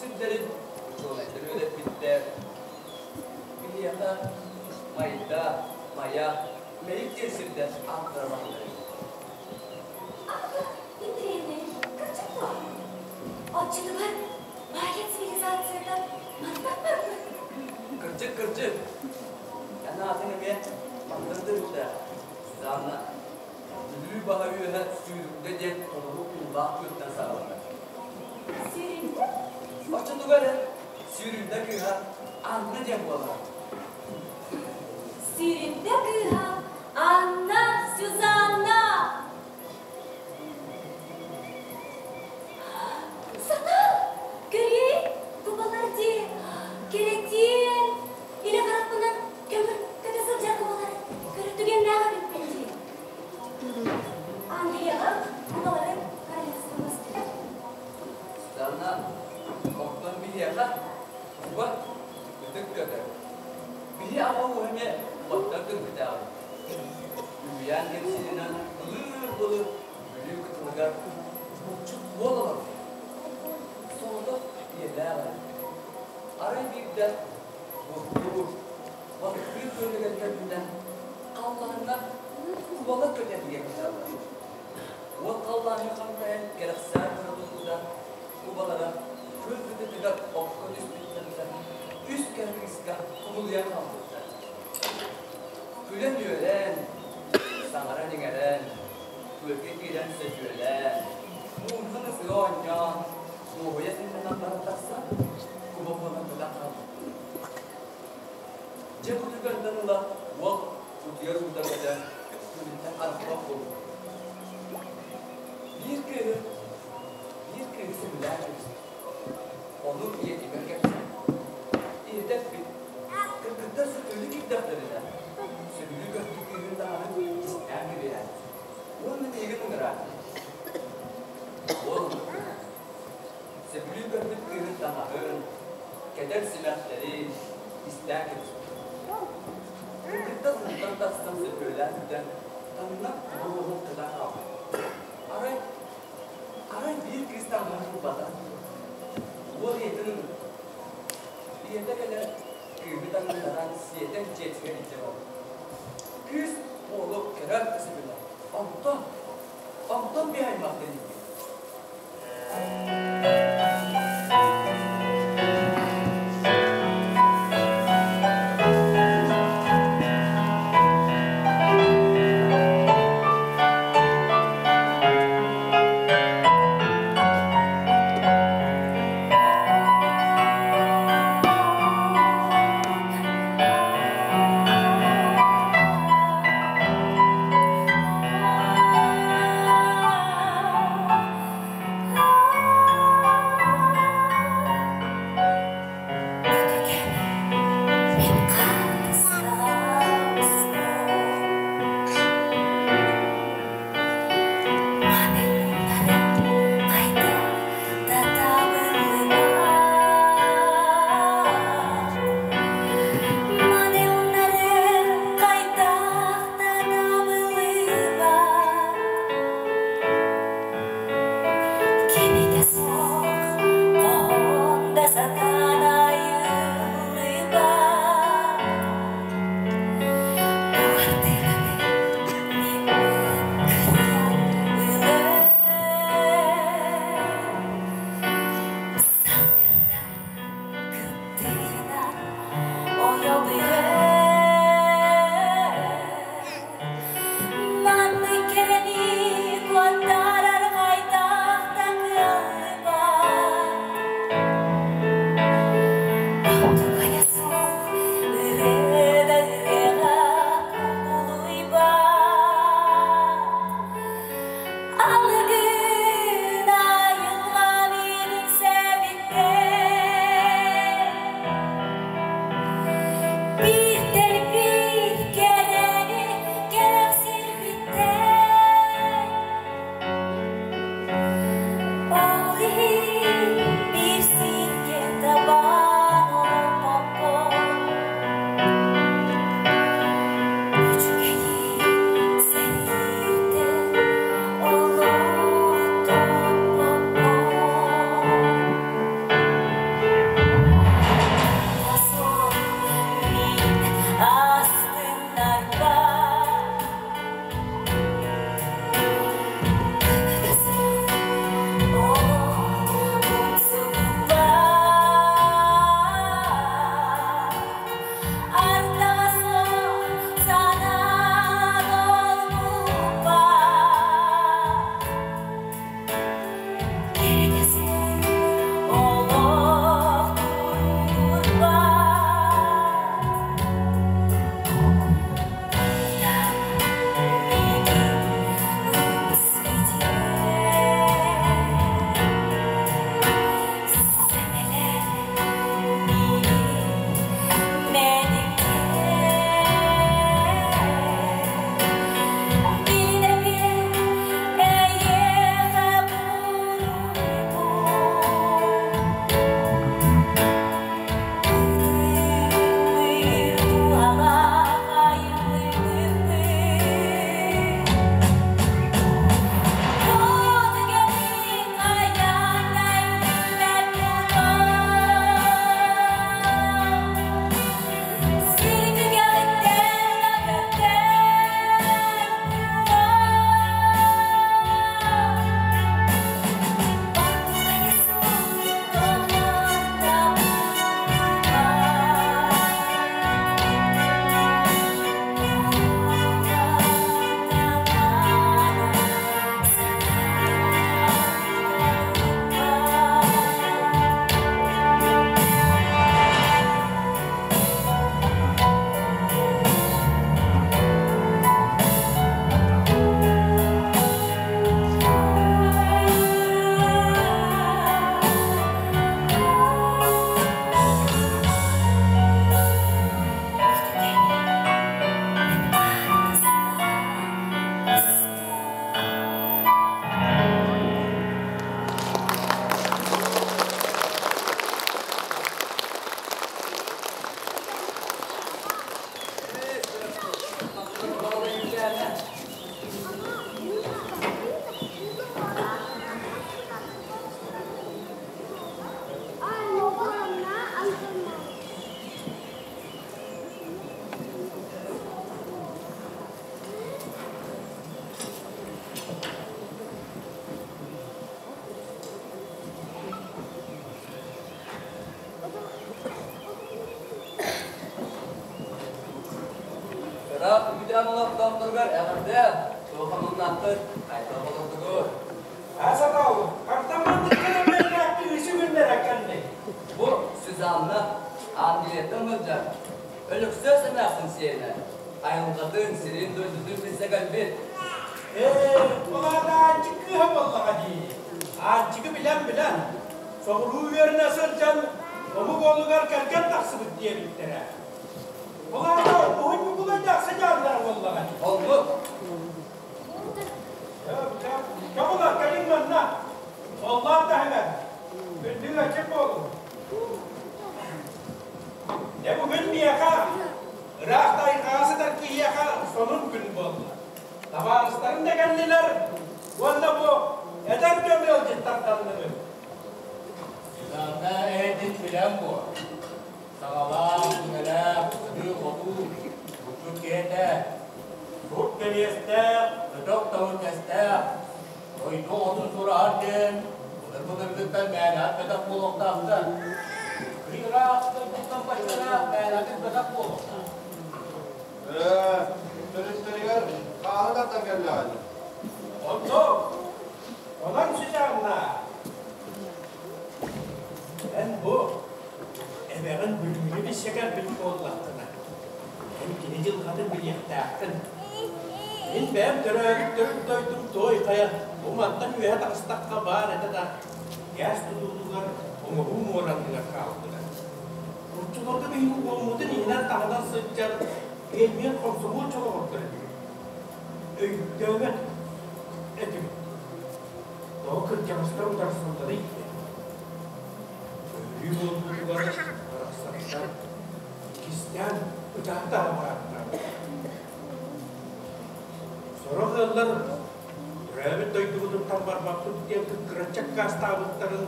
сирдэрин учуонайдар үөрэппиттэр. Биһиэхэ Майда, Майа, Мэйик диэн сирдэр ааттара бааллар эбит. Ама, интэриэһинэй, кырдьык дуо? Оччотугар майя цивилизацията мантан барбыт. Кырдьык, кырдьык. Эн аатыҥ эмиэ мантан төрүттээх. Сюзанна, Бүлүү баһа үөһэ Сүүрүндэ диэн толору уулаах күөлтэн саҕаланар. Сүүрүндэ? Оччотугар эн Сүүрүндэ кыыһа Анна диэн буолар. Сүүрүндэ кыыһа Анна Сюзанна! Сатал! Көрүүй, кубалар дии, кэрэтиэн, илэ харахпынан көмөр көтө сылдьар кубалар көрөр түгэннээх эбиппин дии. Англияҕа кубалары королевство Сюзанна, оттон биһиэхэ куба ытык көтөр. Биһи аҕа ууһа эмиэ кубаттан көрбүтээҕин. Үһүйээн кэпсииринэн былыр-былыр Бүлүү кытылыгар булчут уол олорбут. Соҕотох ийэлээх этэ. Арай биирдэ бултуур, балыктыыр күөлүгэр кэлбитэ, халлааҥҥа кубалар көтөн иһэллэр. Уол халлааҥҥа хантайан кэрэхсээн көрө турбута, кубалара күөл кытыытыгар окко түспүттэринэн үс кэрэ кыыска кубулуйан хаалбыттар. Күлэн-үөрэн, саҥаран-иҥэрэн, күөлгэ киирэн сөтүөлээн, муунтан ысыга оонньоон, дуоһуйа сынньанан баран тахсан, куба буолан көтөн хаалбыт. Дьэ бу түгэнтэн ыла уол утуйар уута көтөн, күнүттэн арахпат буолбут. Биир кыыһы, биир кыыһы сөбүлээн кэбиспит. Ону ийэтигэр кэпсээн. Ийэтэ эппит, кыргыттар сөтүөлүү киирдэхтэринэ, сөбүлүү көрбүт кыыһын даҕаны кистээн кэбиһэр. Уонна миигин ыҥырар. Уол сөбүлүү көрбүт кыыһын таҥаһын, кэтэр симэхтэрин кистээн кэбиспит. Кыргыттар ууттан тахсан сөтүөлээн бүтэн, таҥнан буруоһун кытан хаалбыт. Арай, арай биир кыыс таҥаһын булбата. Уол ийэтин ыҥырбыт. Ийэтэ кэлэн, кыыһы таҥыннаран, сиэтэн дьиэтигэр илдьэ барбыт. Кыыс уолу көрөн да сөбүлээн, онтон, онтон биһи аймахтан ииппит. Ыраах үүтээн олохтоохторугар эҕэрдэ! Туох омуннааххыт, хайдах олордугут? Асатау, хартаммандыккына бэллээхти үсүгүннэрэ кэллэ. Бу Сюзанна Англияттан сылдьар. Өлөксөөс эмээхсин сиэнэ. Айылҕатын, сирин-дойдутун билсэ кэлбит. Ээ, ол аата Аанчык кыыһа буоллаҕа дии. Аанчыгы билэн-билэн, соҕуруу үөрэнэ сылдьан омук уолугар кэргэн тахсыбыт диэбиттэрэ. Ол аата Уһун Ньукулайдаах сыдьааннара буоллаҕа дии. Оннук. Чоҕулар, кэлиҥ манна. Оллоон таһыгар. Күндү ачык буолуҥ. Дьэ бүгүн миэхэ ыраах тайҕаҕа сытар киһиэхэ сонун күн буолла. Табаарыстарым да кэллилэр уонна бу эдэр дьон ыалдьыттарданныбыт. Сюзанна эһэтин билэн буо. Саҕалаах, түҥэлээх, сытыы-хотуу, булчут киһи этэ. Сурт кэриэстээх, өтөх төҥүргэстээх, дойду оҕотун сураһар диэн былыр-былыргыттан мээнэҕэ эппэтэх буолуохтаахтар. Ыраах дойдуттан баччалаах мээнэҕэ эппэтэх буолуохтаах. Ээ, төрүттэригэр хааны тардан кэллэҕэ дии. Оннук. Онон Сюзанна, эн бу эбэҕин Бүлүүнү билсэ кэлбит буоллаххына, эн кини дьылҕатын билиэхтээххин. Мин бэйэм төрөөбүт төрүт дойдум Туой Хайа бу мантан үөһэ таҕыстахха баар этэ да, гээс тутуутугар оҥоһуу муоранныгар хаалбыта. Оччолорго биһиги уоммутун иһинэн-таһынан сылдьар пионер хомсомуол чолоҕордор этибит. Өйдөөбөт этибит. Тоҕо кырдьаҕастар утарсалларый диэн. Өлүү буолбутугар барахсаттар кистээн ытаһа-ытаһа барааттаабыт. Сорох ыаллар төрөөбүт дойдубутуттан барбаппыт диэн кыккыраччы аккаастаабыттарын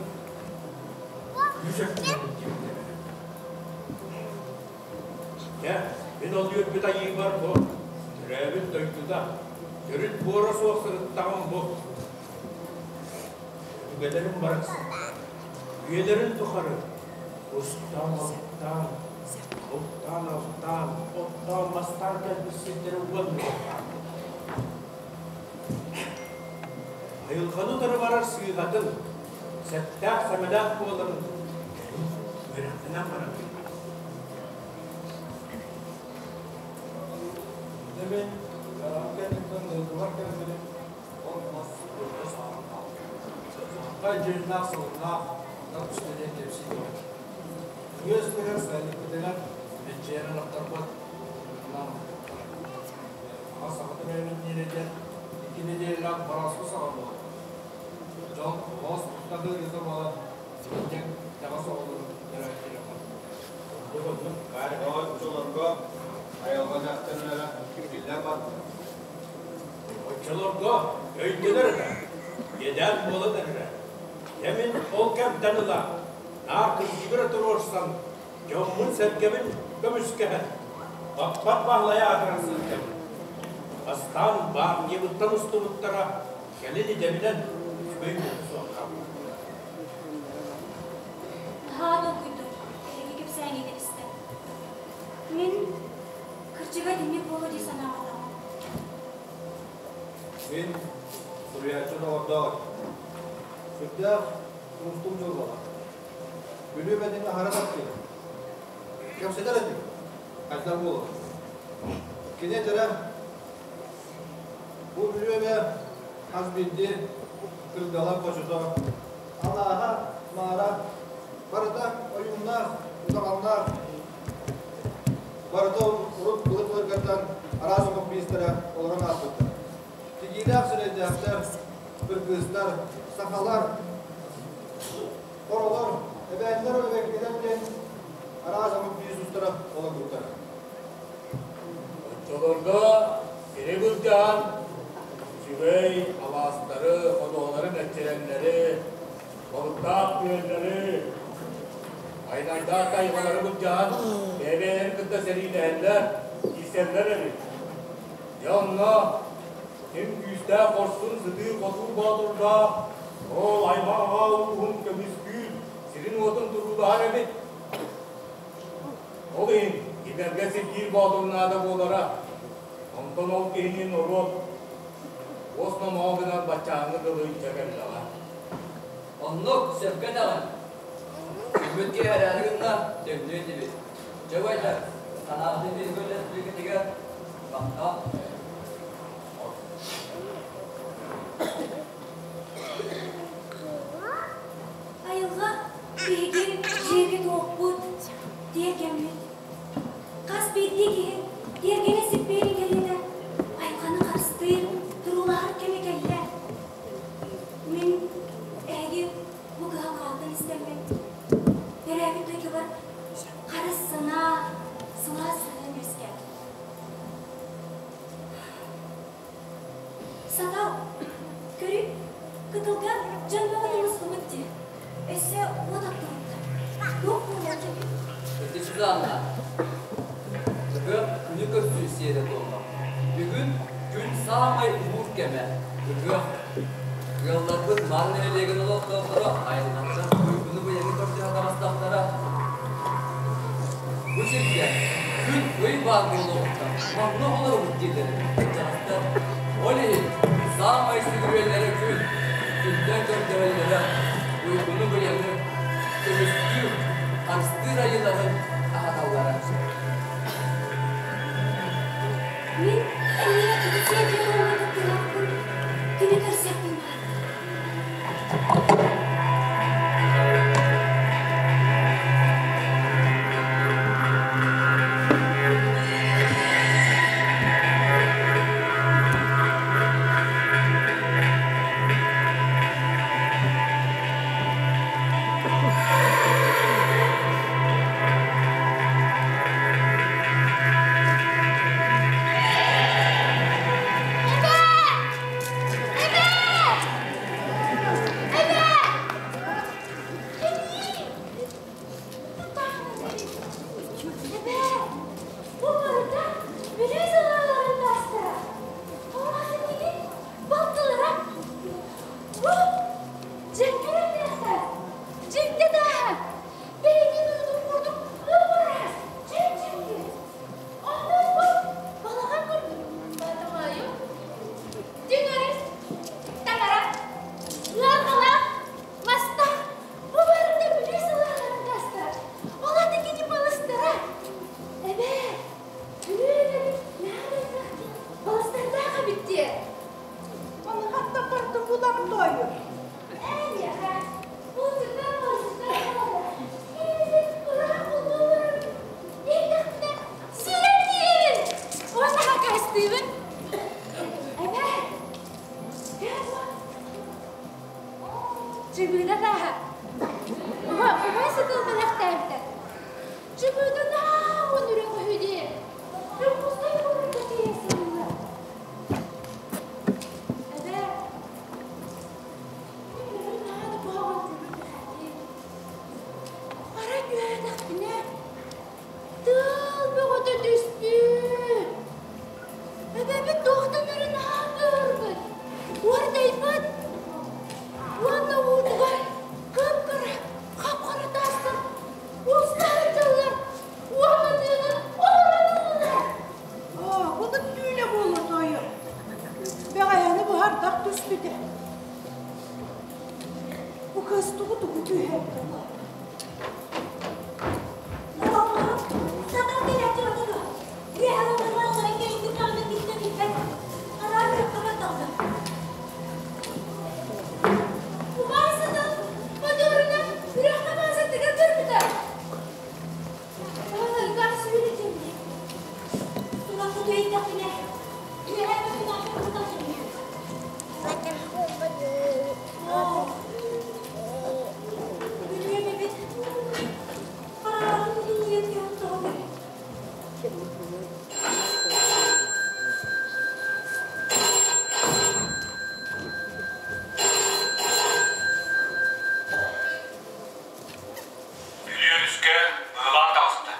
күүс өттүнэн илдьибиттэрэ. Дьэ, мин ол үөрбүт айыыбар бу төрөөбүт дойдута, төрүт буора суох сырыттаҕым бу. Өбүгэлэрим барахсаттар үйэлэрин тухары кустаан-балыктаан, бултаан-алтаан, оттоон-мастаан кэлбит сирдэрэ уонна Айылҕаны утары барар сыыһатын, сэттээх-сэмэлээх буоларын кэлин үөрэхтэнэн баран билбит. Дьэ мин аҕам кэнниттэн дойдубар кэлбитим, ол мас өлбө сааһым хаалбыт. Сахай дьүһүннээх сылыннаах, онно түстэ диэн кэпсии турар. Үөс үөһэр сайылыкпытыгар мэччийэн ынахтарбыт онон аҕа саха төрөөбүт диирэ диэн икки нэдиэлэлээх борооску саҕа буолар. Дьон оҕос туттарыы ыарыыта буолан сибинньэҥ итэҕэс оҕолорун төрөөттөрө Оччолорго айылҕа дьахталлара биллэн барбыта. Оччолорго өйдөнөр этэ, иэдээн буолан эрэрэ. Дьэ мин ол кэмтэн ыла наар кырдьыгыра туруорсан, дьоммун-сэргэбин көмүскэһэн, баппат Баһылайа аатыран сылдьабын. Бастаан баартыйабыттан устубуттара, кэлин идэбинэн үчүгэй буолуо суох хаалбыт. Наһаа долгуйдум, эһиги кэпсээҥҥитин истэн. Мин кырдьыга итинник буолуо дии санаабатаҕым. Мин суруйааччы доҕордоох этим. Сүрдээх уустук дьылҕалаах. Бүлүү бэтин аһара таптыыр. Кэпсэтэр этим. Хайдах буолуо? Кини этэрэ, бу Бүлүү эбэ хас биирдии кырдала хочото, алааһа, маара барыта ойууннаах, удаҕаннаах, барыта урут былыр-былыргаттан араас омук биистэрэ олорон ааспыттар. Тигиилээх сирэйдээхтэр, кыргыыстар, сахалар, хоролор, эбээннэр, эбэҥкилэр диэн араас омук биис устара олорбуттар. Оччолорго сири былдьаан, үчүгэй алаастары, ходуһалары, мэччирэҥнэри, балыктаах күөллэри, айнайдаах тайҕалары былдьаан, бэйэ-бэйэлэрин кытта сэриилэһэллэр, киирсэллэр эбит. Дьэ онно ким күүстээх хорсун сытыы-хотуу боотурдаах, ол аймах аҕа ууһун көмүскүүр, сирин-уотун туруулаһар эбит. Ол иһин кинилэргэ сирдиир боотур наада буолара. Онтон ол киһини норуот уос номоҕо гынан баччааҥҥы дылы илдьэ кэллэҕэ. Оннук, сөпкө этэҕин. Күммүт киэһэрээри гынна, төннүө этибит. Дьэ убайдар, санаабытын биһиги үллэстибиккитигэр махтал. Айылҕа биһиги дьиэбит-уоппут, тиэргэммит. Хас биирдии киһи тиэргэнэ сиппиэрин кэриэтэ айылҕаны харыстыыр, туруулаһар кэмэ кэллэ. Мин эһиги бу кыһалҕаҕытын истэммин, төрөөбүт дойдубар харыс санаа, сылаас сыһыан үөскээтэ. Сатал, көрү, кытылга дьон бөҕөтө мустубут дии. Өссө уот оттубуттар. Туох буолуон сөбүй? Ити Сюзанна, ыһыах күнү көрсүү сиэрэ туолла. Бүгүн күн саамай уһуур кэмэ, ыһыах. Ыалларбыт Маар нэһилиэгин олохтоохторо айылҕаттан уйгуну-быйаҥы көрдөһө таҕыстахтара. Бу сиргэ күн ый баар буолуоҕуттан манна олоробут дииллэр кырдьаҕастар. Ол иһин саамай сүгүрүйэллэрэ күн, күнтэн көрдөһөллөрө, уйгуну-быйаҥы көмүскүүр, харыстыыр айыыларын аһаталлара. Мин эйиэхэ тугу сиэрдиэ буолла кыттыылаахпын, күнү көрсөхпүн баҕарабын. Эбээ, бу барыта Бүлүү салааларын таастара. Оҕо балтылара. Бу дьэҥкир өҥнөөхтөр. Дьиҥтэ тааһа. Бэйэтин уутун курдук ып-ыраас, чэп-чэпчэки. Онон бу балаҕан курдук. Батамайым. Дьиҥ өрүс, таҥара, ыарҕалаах, мастаах. Бу барыта Бүлүү салааларын таастара. Ол аты кини балыстара. Эбээ, Бүлүү эбэбит наһаа элбэх балыстардаах эбит диэ. Ону хатта барда булан тойу. Эйиэхэ булчуттар балысчыттар буолаллар. Кинилэр ыраах бултууллар. Иһиттэхпинэ сүүрэн тиийэбин. Уонна хакаастыыбын. Эбээ, Чыгыына тааһа. Убай сытыл бэлэхтээбитэ. Чыгыына наһаа уон үрэх үһү дии. Дьокуускай куоракка тиийэ сылдьар. Эбээ, мин бүгүн наһаа да куһаҕан түүлү түһээтим. Арай түһээтэхпинэ, тыал бөҕөтө түспүт. Эбэбит туохтан эрэ наһаа кыыһырбыт, уордайбыт уонна уутугар кып-кыра, хап-хара таастар уста сылдьаллар уонна тыынын олорон ыллылар. Былыт түүлэ буолла тоойо. Бэҕэһээни быһардах түспүтэ. Бу кыыс тугу-тугу түһэрдэ Бүлүү өрүскэ быһылаан таҕыста.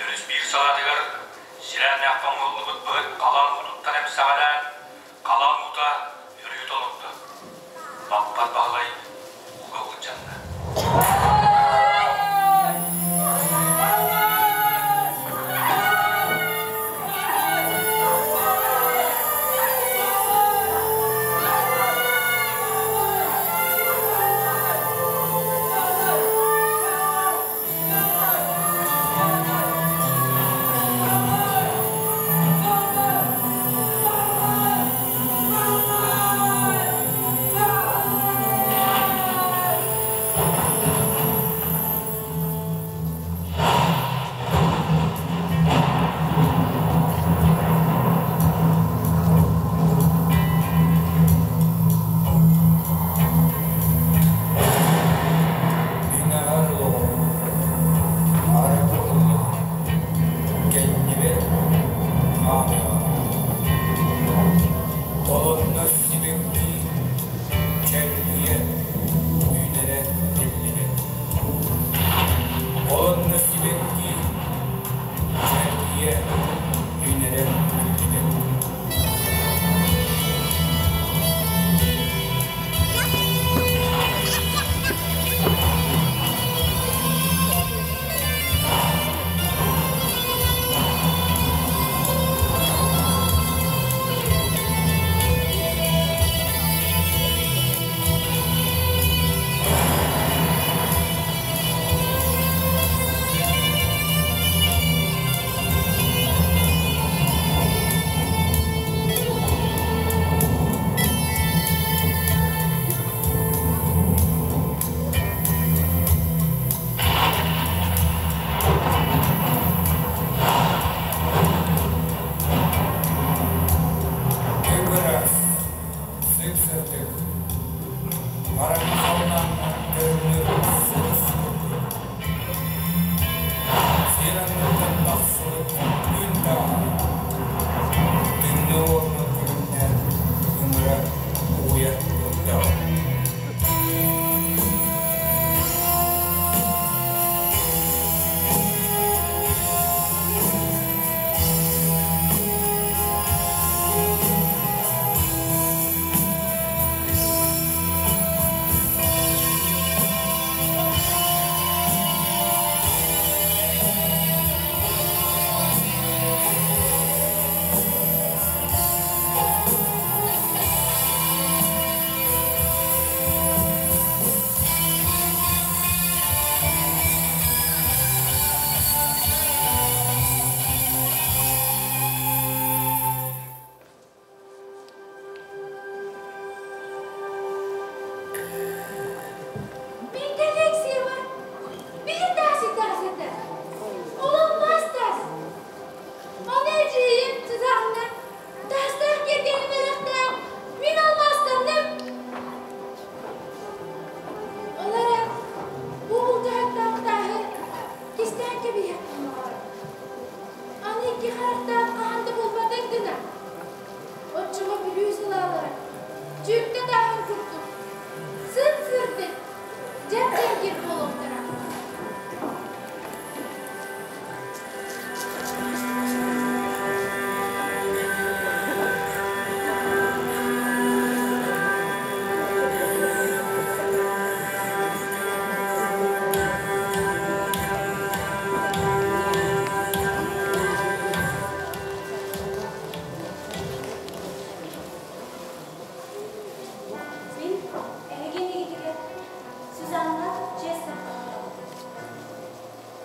Өрүс биир салаатыгар силээннээх хоҥуллубут быһыт халаан уутуттан эмсэҕэлээн, халаан уута өрүһү толордо. Баппат Баһылай ууга былдьанна.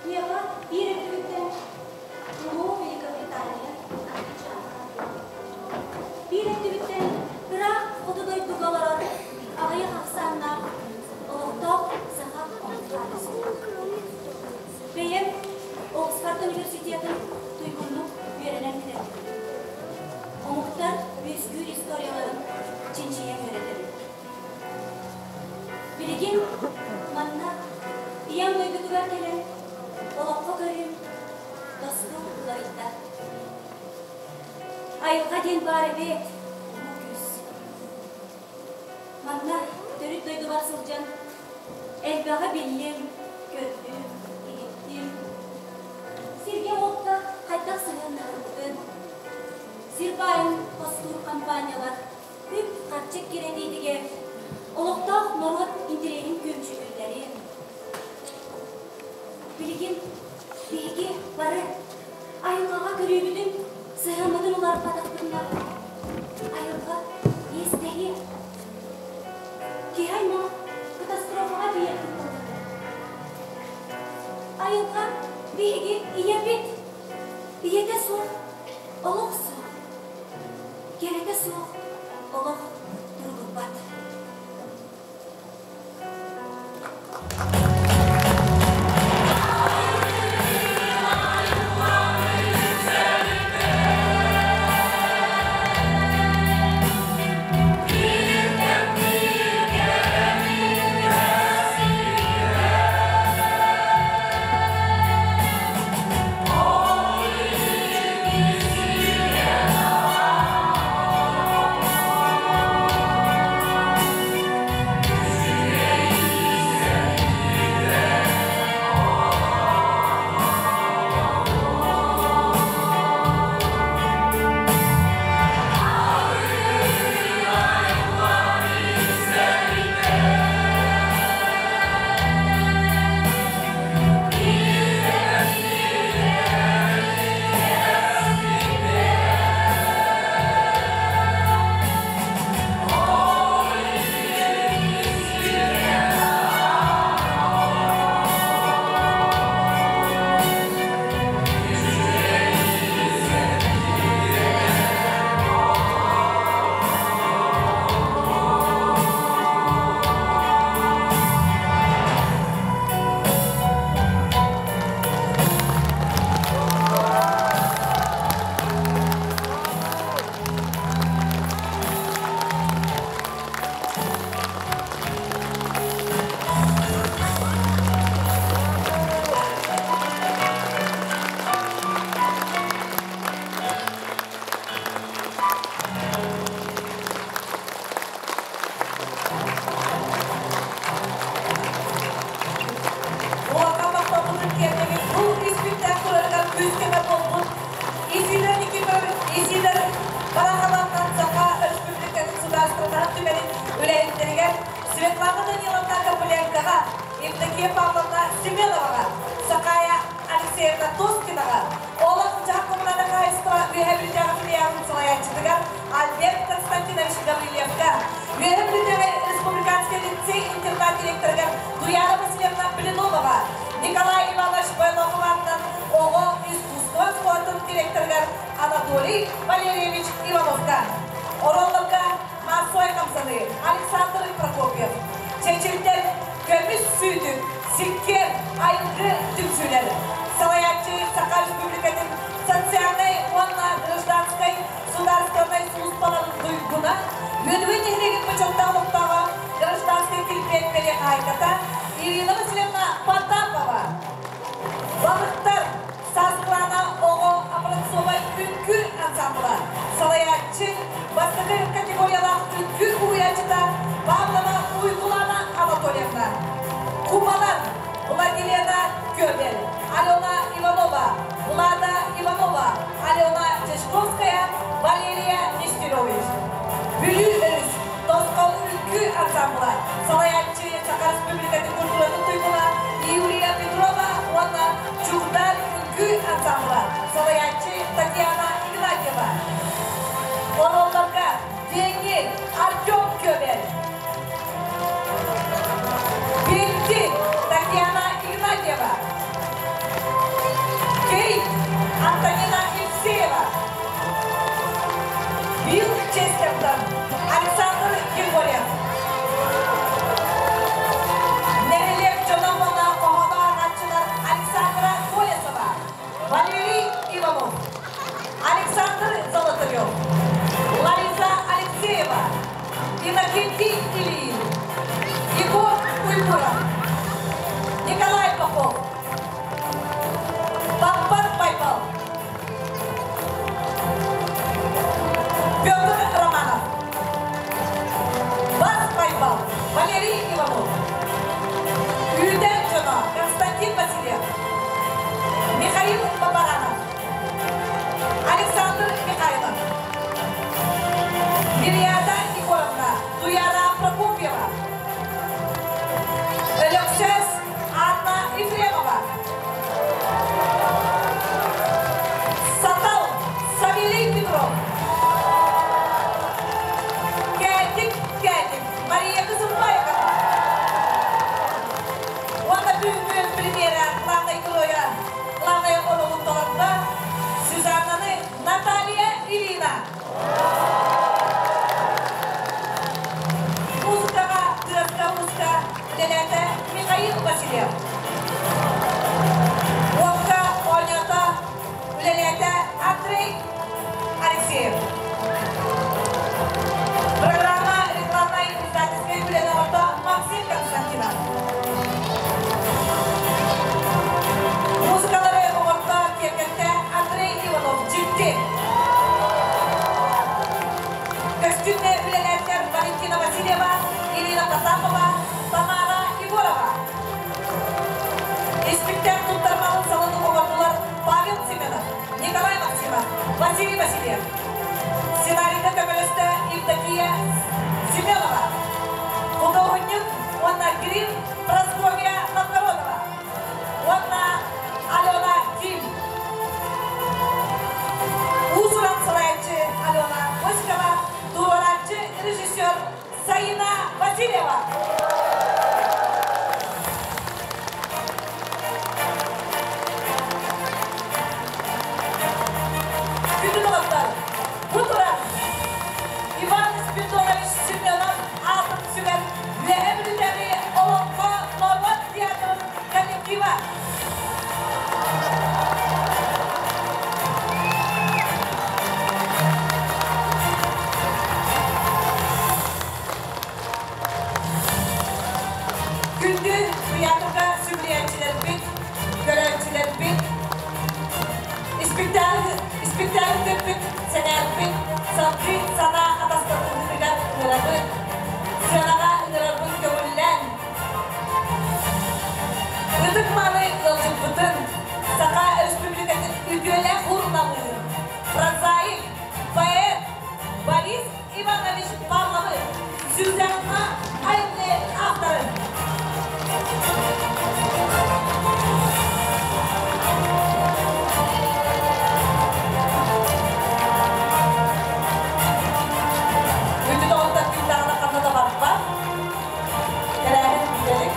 Миэхэ биир өттүбүттэн Улуу Великобритания англичанка, биир өттүбүттэн ыраах хоту дойдуга олорор аҕыйах ахсааннаах олохтоох саха омук Бэйэм Оксфорд университетын туйгуннук үөрэнэн бүтэрдим. Омуктар үөскүүр историяларын чинчийэн үөрэтэбин. Билигин манна ийэм дойдутугар кэлэн олоххо көрүүм тосту уларыйда. Айылҕа диэн баар эбээт, улуу күүс. Манна төрүт дойдубар сылдьан элбэҕи биллим, көрдүм, иһиттим. Сиргэ-уокка хайдах сыһыаннаһарбытын, сир баайын хостуур компаниялар үп-харчы кирэтиитигэр олохтоох норуот интэриэһин күөмчүлүүллэрин, билигин биһиги бары айылҕаҕа көрүүбүтүн, сыһыаммытын уларыппатахпытына, айылҕа иэстэһиэ. Киһи аймах катастрофаҕа тиийэр кутталланар. Айылҕа биһиги ийэбит. Ийэтэ суох, олох суох. Кэрэтэ суох олох туругурбат. Улахан махталбытын тиэрдэбит бу испиктээх турарыгар күүс-көмө буолбут Исидор Никифорович Исидор Бараховаттан Саха Өрөспүүбүлүкэтин судаарыстыбаннаһын түмэлин үлэһиттэригэр Светлана Даниловна Копыленкоҕа, Евдокия Павловна Семеноваҕа, Сахая Алексеевна Тоскинаҕа, Олох дьаһах коммунальнай хаһаайыстыба Үөһээ Бүлүүтээҕи филиалын салайааччытыгар Альберт Константинович Гаврильевка, Үөһээ Бүлүүтээҕи республиканскай лицей-интернат директорыгар Туяра Васильевна Блиноваҕа, Николай Иванович Бойноховаттан оҕо искусство оскуолатын директорыгар Анатолий Валерьевич Ивановка, оруолларга Массовай хамсаныы Александр Прокопьев, Чэчирдэр көмүс сүүтүк, сиккиэр айылгы түмсүүлэр, салайааччы Саха Республикатын социальнай уонна гражданскай судаарыстыбаннай сулууспаларын туйгуна, Үөдүгэй нэһилиэгин бочуоттаах олохтооҕо гражданскай килбиэн бэлиэ хаһаайката Ирина Васильевна Потапова. Балыктар Сааскылаана оҕо образцовай үҥкүү ансамбла, салайааччы, бастакы категориялаах үҥкүү уһуйааччыта Павлова Уйгулана Анатольевна. Кубалар Владилена Кёбель, Алена Иванова, Влада Иванова, Алена Чешковская, Валерия Нестерович. Бүлүү өрүс Тосхол үҥкүү ансамбла, салайааччы Саха Республикатын культуратын туйгуна Юлия Петрова уонна Чугдар үҥкүү ансамбла, салайааччы Татьяна Игнатьева. Оруолларга Деньги Артем Кёбель, Бинти Татьяна Игнатьева, Антонина Евсеева, Билл Честертон, Александр Григорьев. Нэһилиэк дьоно уонна хоһооно ааҕааччылар Александра Колесова, Валерий Иванов, Александр Золотарев, Лариса Алексеева, Иннокентий Ильин, Егор Кульбуров, Николай Попов, Баппар Байбал, Петр Романов, Бас Байбал, Валерий Иванов, Үүтэн дьоно Константин Васильев, Михаил Бабаранов, Александр Михайлов, Мириада Егоровна, Туяра Прокопьева, Өлөксөс Анна Ефремова, Сатал Савелий Петров, Кэтик Кэтик Мария Кызылбаева. Уонна бүгүҥҥү премьера главнай геройа, главная оруолун толордо Сюзаннаны Наталья Ильина. Музыкаҕа тыаска музыка үлэлээтэ Михаил Васильев. Уокка оонньоото үлэлээтэ Андрей Алексеев. Программа рекламнай издательскай үлэни оҥордо Максим Константинов. Музыкалары оҥордо киэргэттэ Андрей Иванов Дьикти. Көстүүннэ үлэлээттэр Валентина Васильева, Ирина Потапова, Тамара Егорова. Испиктээк туттармалын салону оҥордулар Павел Семенов, Николай Максимов, Василий Васильев. Сценарийга көмөлөстө Евдокия Семенова. Худуоһунньук уонна грим Прасковья Новгородова уонна Алена Ким. Уус-уран салайааччы Алена Осипова, туруорааччы режиссер Саина Васильева. Күндү доҕоттор, бу туран Иван Спиридонович Семенов аатын сүгэн Үөһээ Бүлүүтээҕи Олоҥхо норуот театрын коллектива. Күндү тыйаатырга сүгүрүйээччилэрбит, көрөөччүлэрбит, испиктээк көрбүт, сэҥээрбит, салгыы санаа атастаһыытыгар ыҥырабыт, сыанаҕа ыҥырарбын көҥүллээн. Ытык-мааны ыалдьыппытын, Саха Өрөспүүбүлүкэтин үтүөлээх уруналыыр, прозаик, поэт Борис Иванович Павловы, Сюзанна айымньы авторын. Бүтүн оҕуттан күн даҕаны ханна да барбат. Тэрээһин бүтэлик.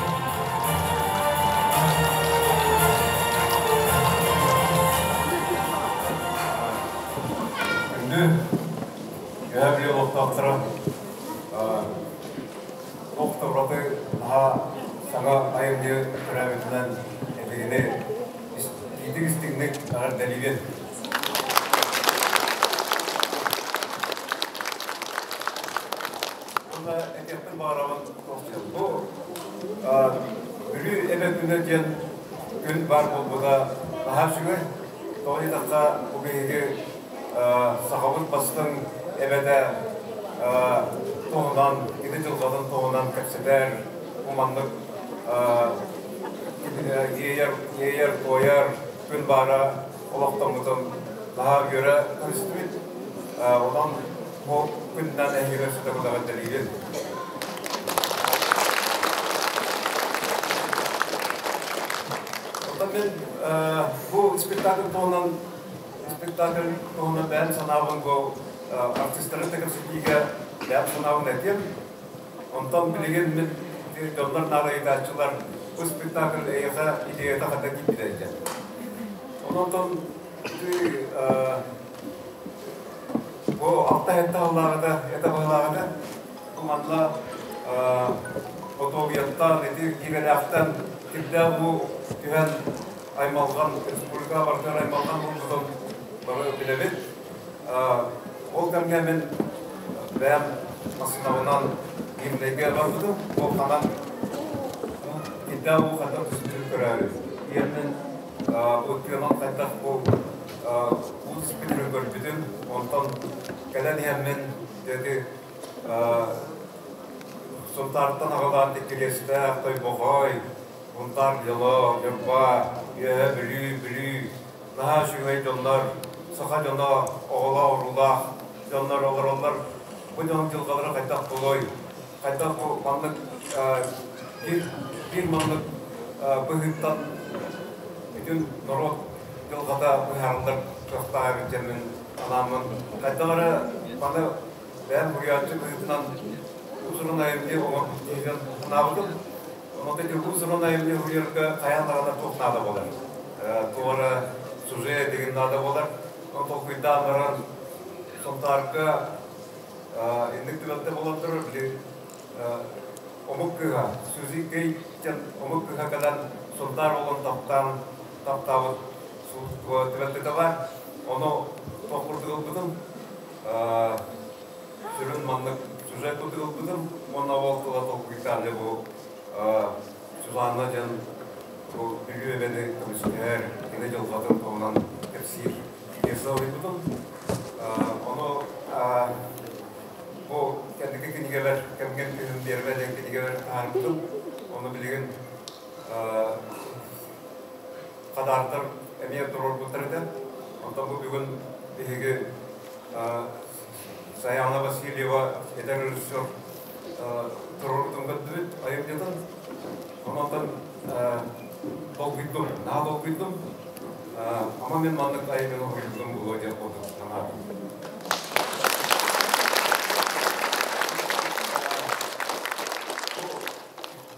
Күндү Үөһээ Бүлүү олохтоохторо туох да ураты наһаа саҥа айымньы төрөөбүтүнэн эһигини итиитик-истиҥник эҕэрдэлиибин. Уонна этиэхпин баҕарабын бу Бүлүү эбэ күнэ диэн күн баар буолбута наһаа үчүгэй. Тоҕо диэтэххэ, бу биһиги сахабыт бастыҥ эбэтэ туһунан, кини дьылҕатын туһунан кэпсэтэр, бу маннык иэйэр, иэйэр, туойар күн баара олохтоммутун наһаа үөрэ көрүстүбүт. Онон бу күннэн эһиги өссө эҕэрдэлиибин. Оттон мин бу спектакль туһунан спектакль туһунан бэйэм санаабын бу артистары да кэпсэтиигэ бэйэм санаабын этиэм. Онтон билигин мин дьоннор наарыйдааччылар бу спектакль эйиэхэ идеята ханна киирбитэ диэн. Онтон Бу алта хетте халлааҕыта, это быһылааҕыта, бу манна Ботуобуйаттан, ити Киирэлээхтэн кирдээх уу түһэн аймалҕан, республика барытыгар аймалҕан буолбутун бары билэбит. Ол кэмҥэ мин бэйэм массыынабынан Миирнэйгэ барбытым. Ол ханан кирдээх уу хайдах түспүтүн көрөөрү. Ийэммин тыанан хайдах бу уу түспүтүн көрбүтүм. Онтон кэлэн иһэммин дети Сунтаартан аҕалаан Кириэстээх, Тойбохой, Сунтаар Дьоло, Ньурба, Үөһээ Бүлүү, Бүлүү наһаа үчүгэй дьоннор, саха дьоно, оҕолоох-уруулаах дьоннор олороллор. Бу дьон дьылҕалара хайдах буолуой? Хайдах бу маннык биир, биир маннык быһыыттан бүтүн норуот дьылҕата быһаарыллар кыахтаах эбит диэммин анааммын хайдах эрэ маны бэйэм суруйааччы быһыытынан уус-уран айымньы оҥорбут киһинэн санаабытым. Онон ити уус-уран айымньы суруйарга хайаан даҕаны туох наада буолар? Туох эрэ сюжет деген наада буолар. Ону толкуйдаан баран Сунтаарга инник түбэлтэ буолан турар. Били омук кыыһа Сюзи Кей диэн омук кыыһа кэлэн Сунтаар уолун таптаан таптаабыт түбэлтэтэ баар. Ону туох курдук ылбытым сүрүн маннык сюжет курдук ылбытым уонна ол тыла толкуйдаан дьэ бу Сюзанна диэн бу Бүлүү эбэни көмүскэһэр кини дьылҕатын туһунан кэпсиир пьеса уруйбутум. Ону бу кэнники кинигэлэр кэмҥин күһүн биэрбэ диэн кинигэлэр таһаарбытым. Ону билигин хадаардар эмиэ туруорбуттар этэ. Онтон бу бүгүн биһиги Саяна Васильева эдэр режиссер туруорбутун көрдүбүт айымньытын. Онон долгуйдум, наһаа долгуйдум. Ама мин маннык айымньыны уһуйбутум буолуо диэн курдук санаатым.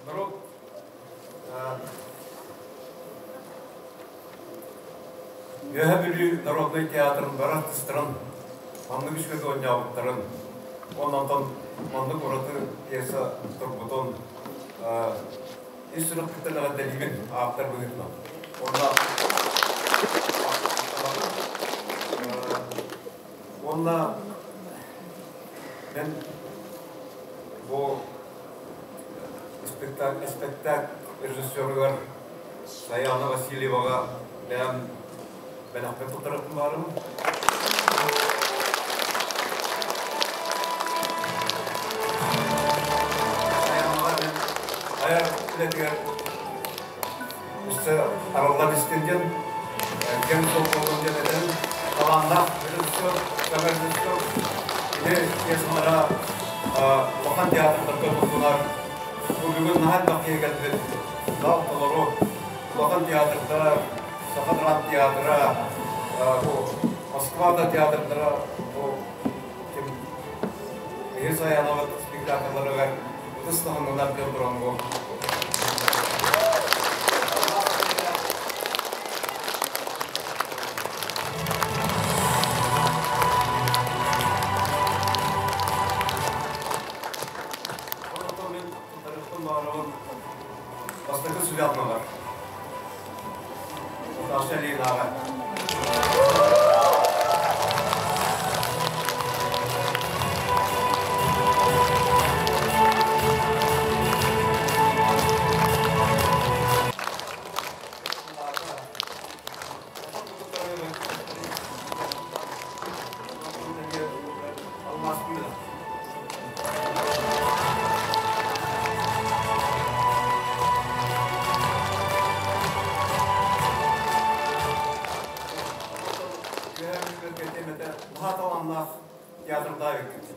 Народ Үөһэ Бүлүү народнай театрын бары артыыстарын маннык үчүгэй оонньообуттарын, онтон маннык ураты пьеса турбутун ис сүрэхпиттэн эҕэрдэлиибин ааптар быһыытынан. Уонна уонна мен бу Испэктээк режиссеругар Саяна Васильеваҕа бэйэм бэлэхпин туттарыахпын баҕарабын. Саянаҕа мен айар үлэтигэр өссө арыллан истин диэн, кэм суох буоллун диэн этэн, талааннаах режиссер, саҥа режиссер, кини пьесалара улахан театрдарга туттунар. Бу бүгүн наһаа элбэх киһи кэлбит. Зал толору. Улахан театрдар, Саха драм театра, бу Москвада театрдара бу ким Михаил Саянова спектакльларыгар ытыс таһымынан диэн тураммын. Бастакы сүбэ-амалар. Наташа Ильинаҕа. Наһаа талааннаах театрдаах эбиккит.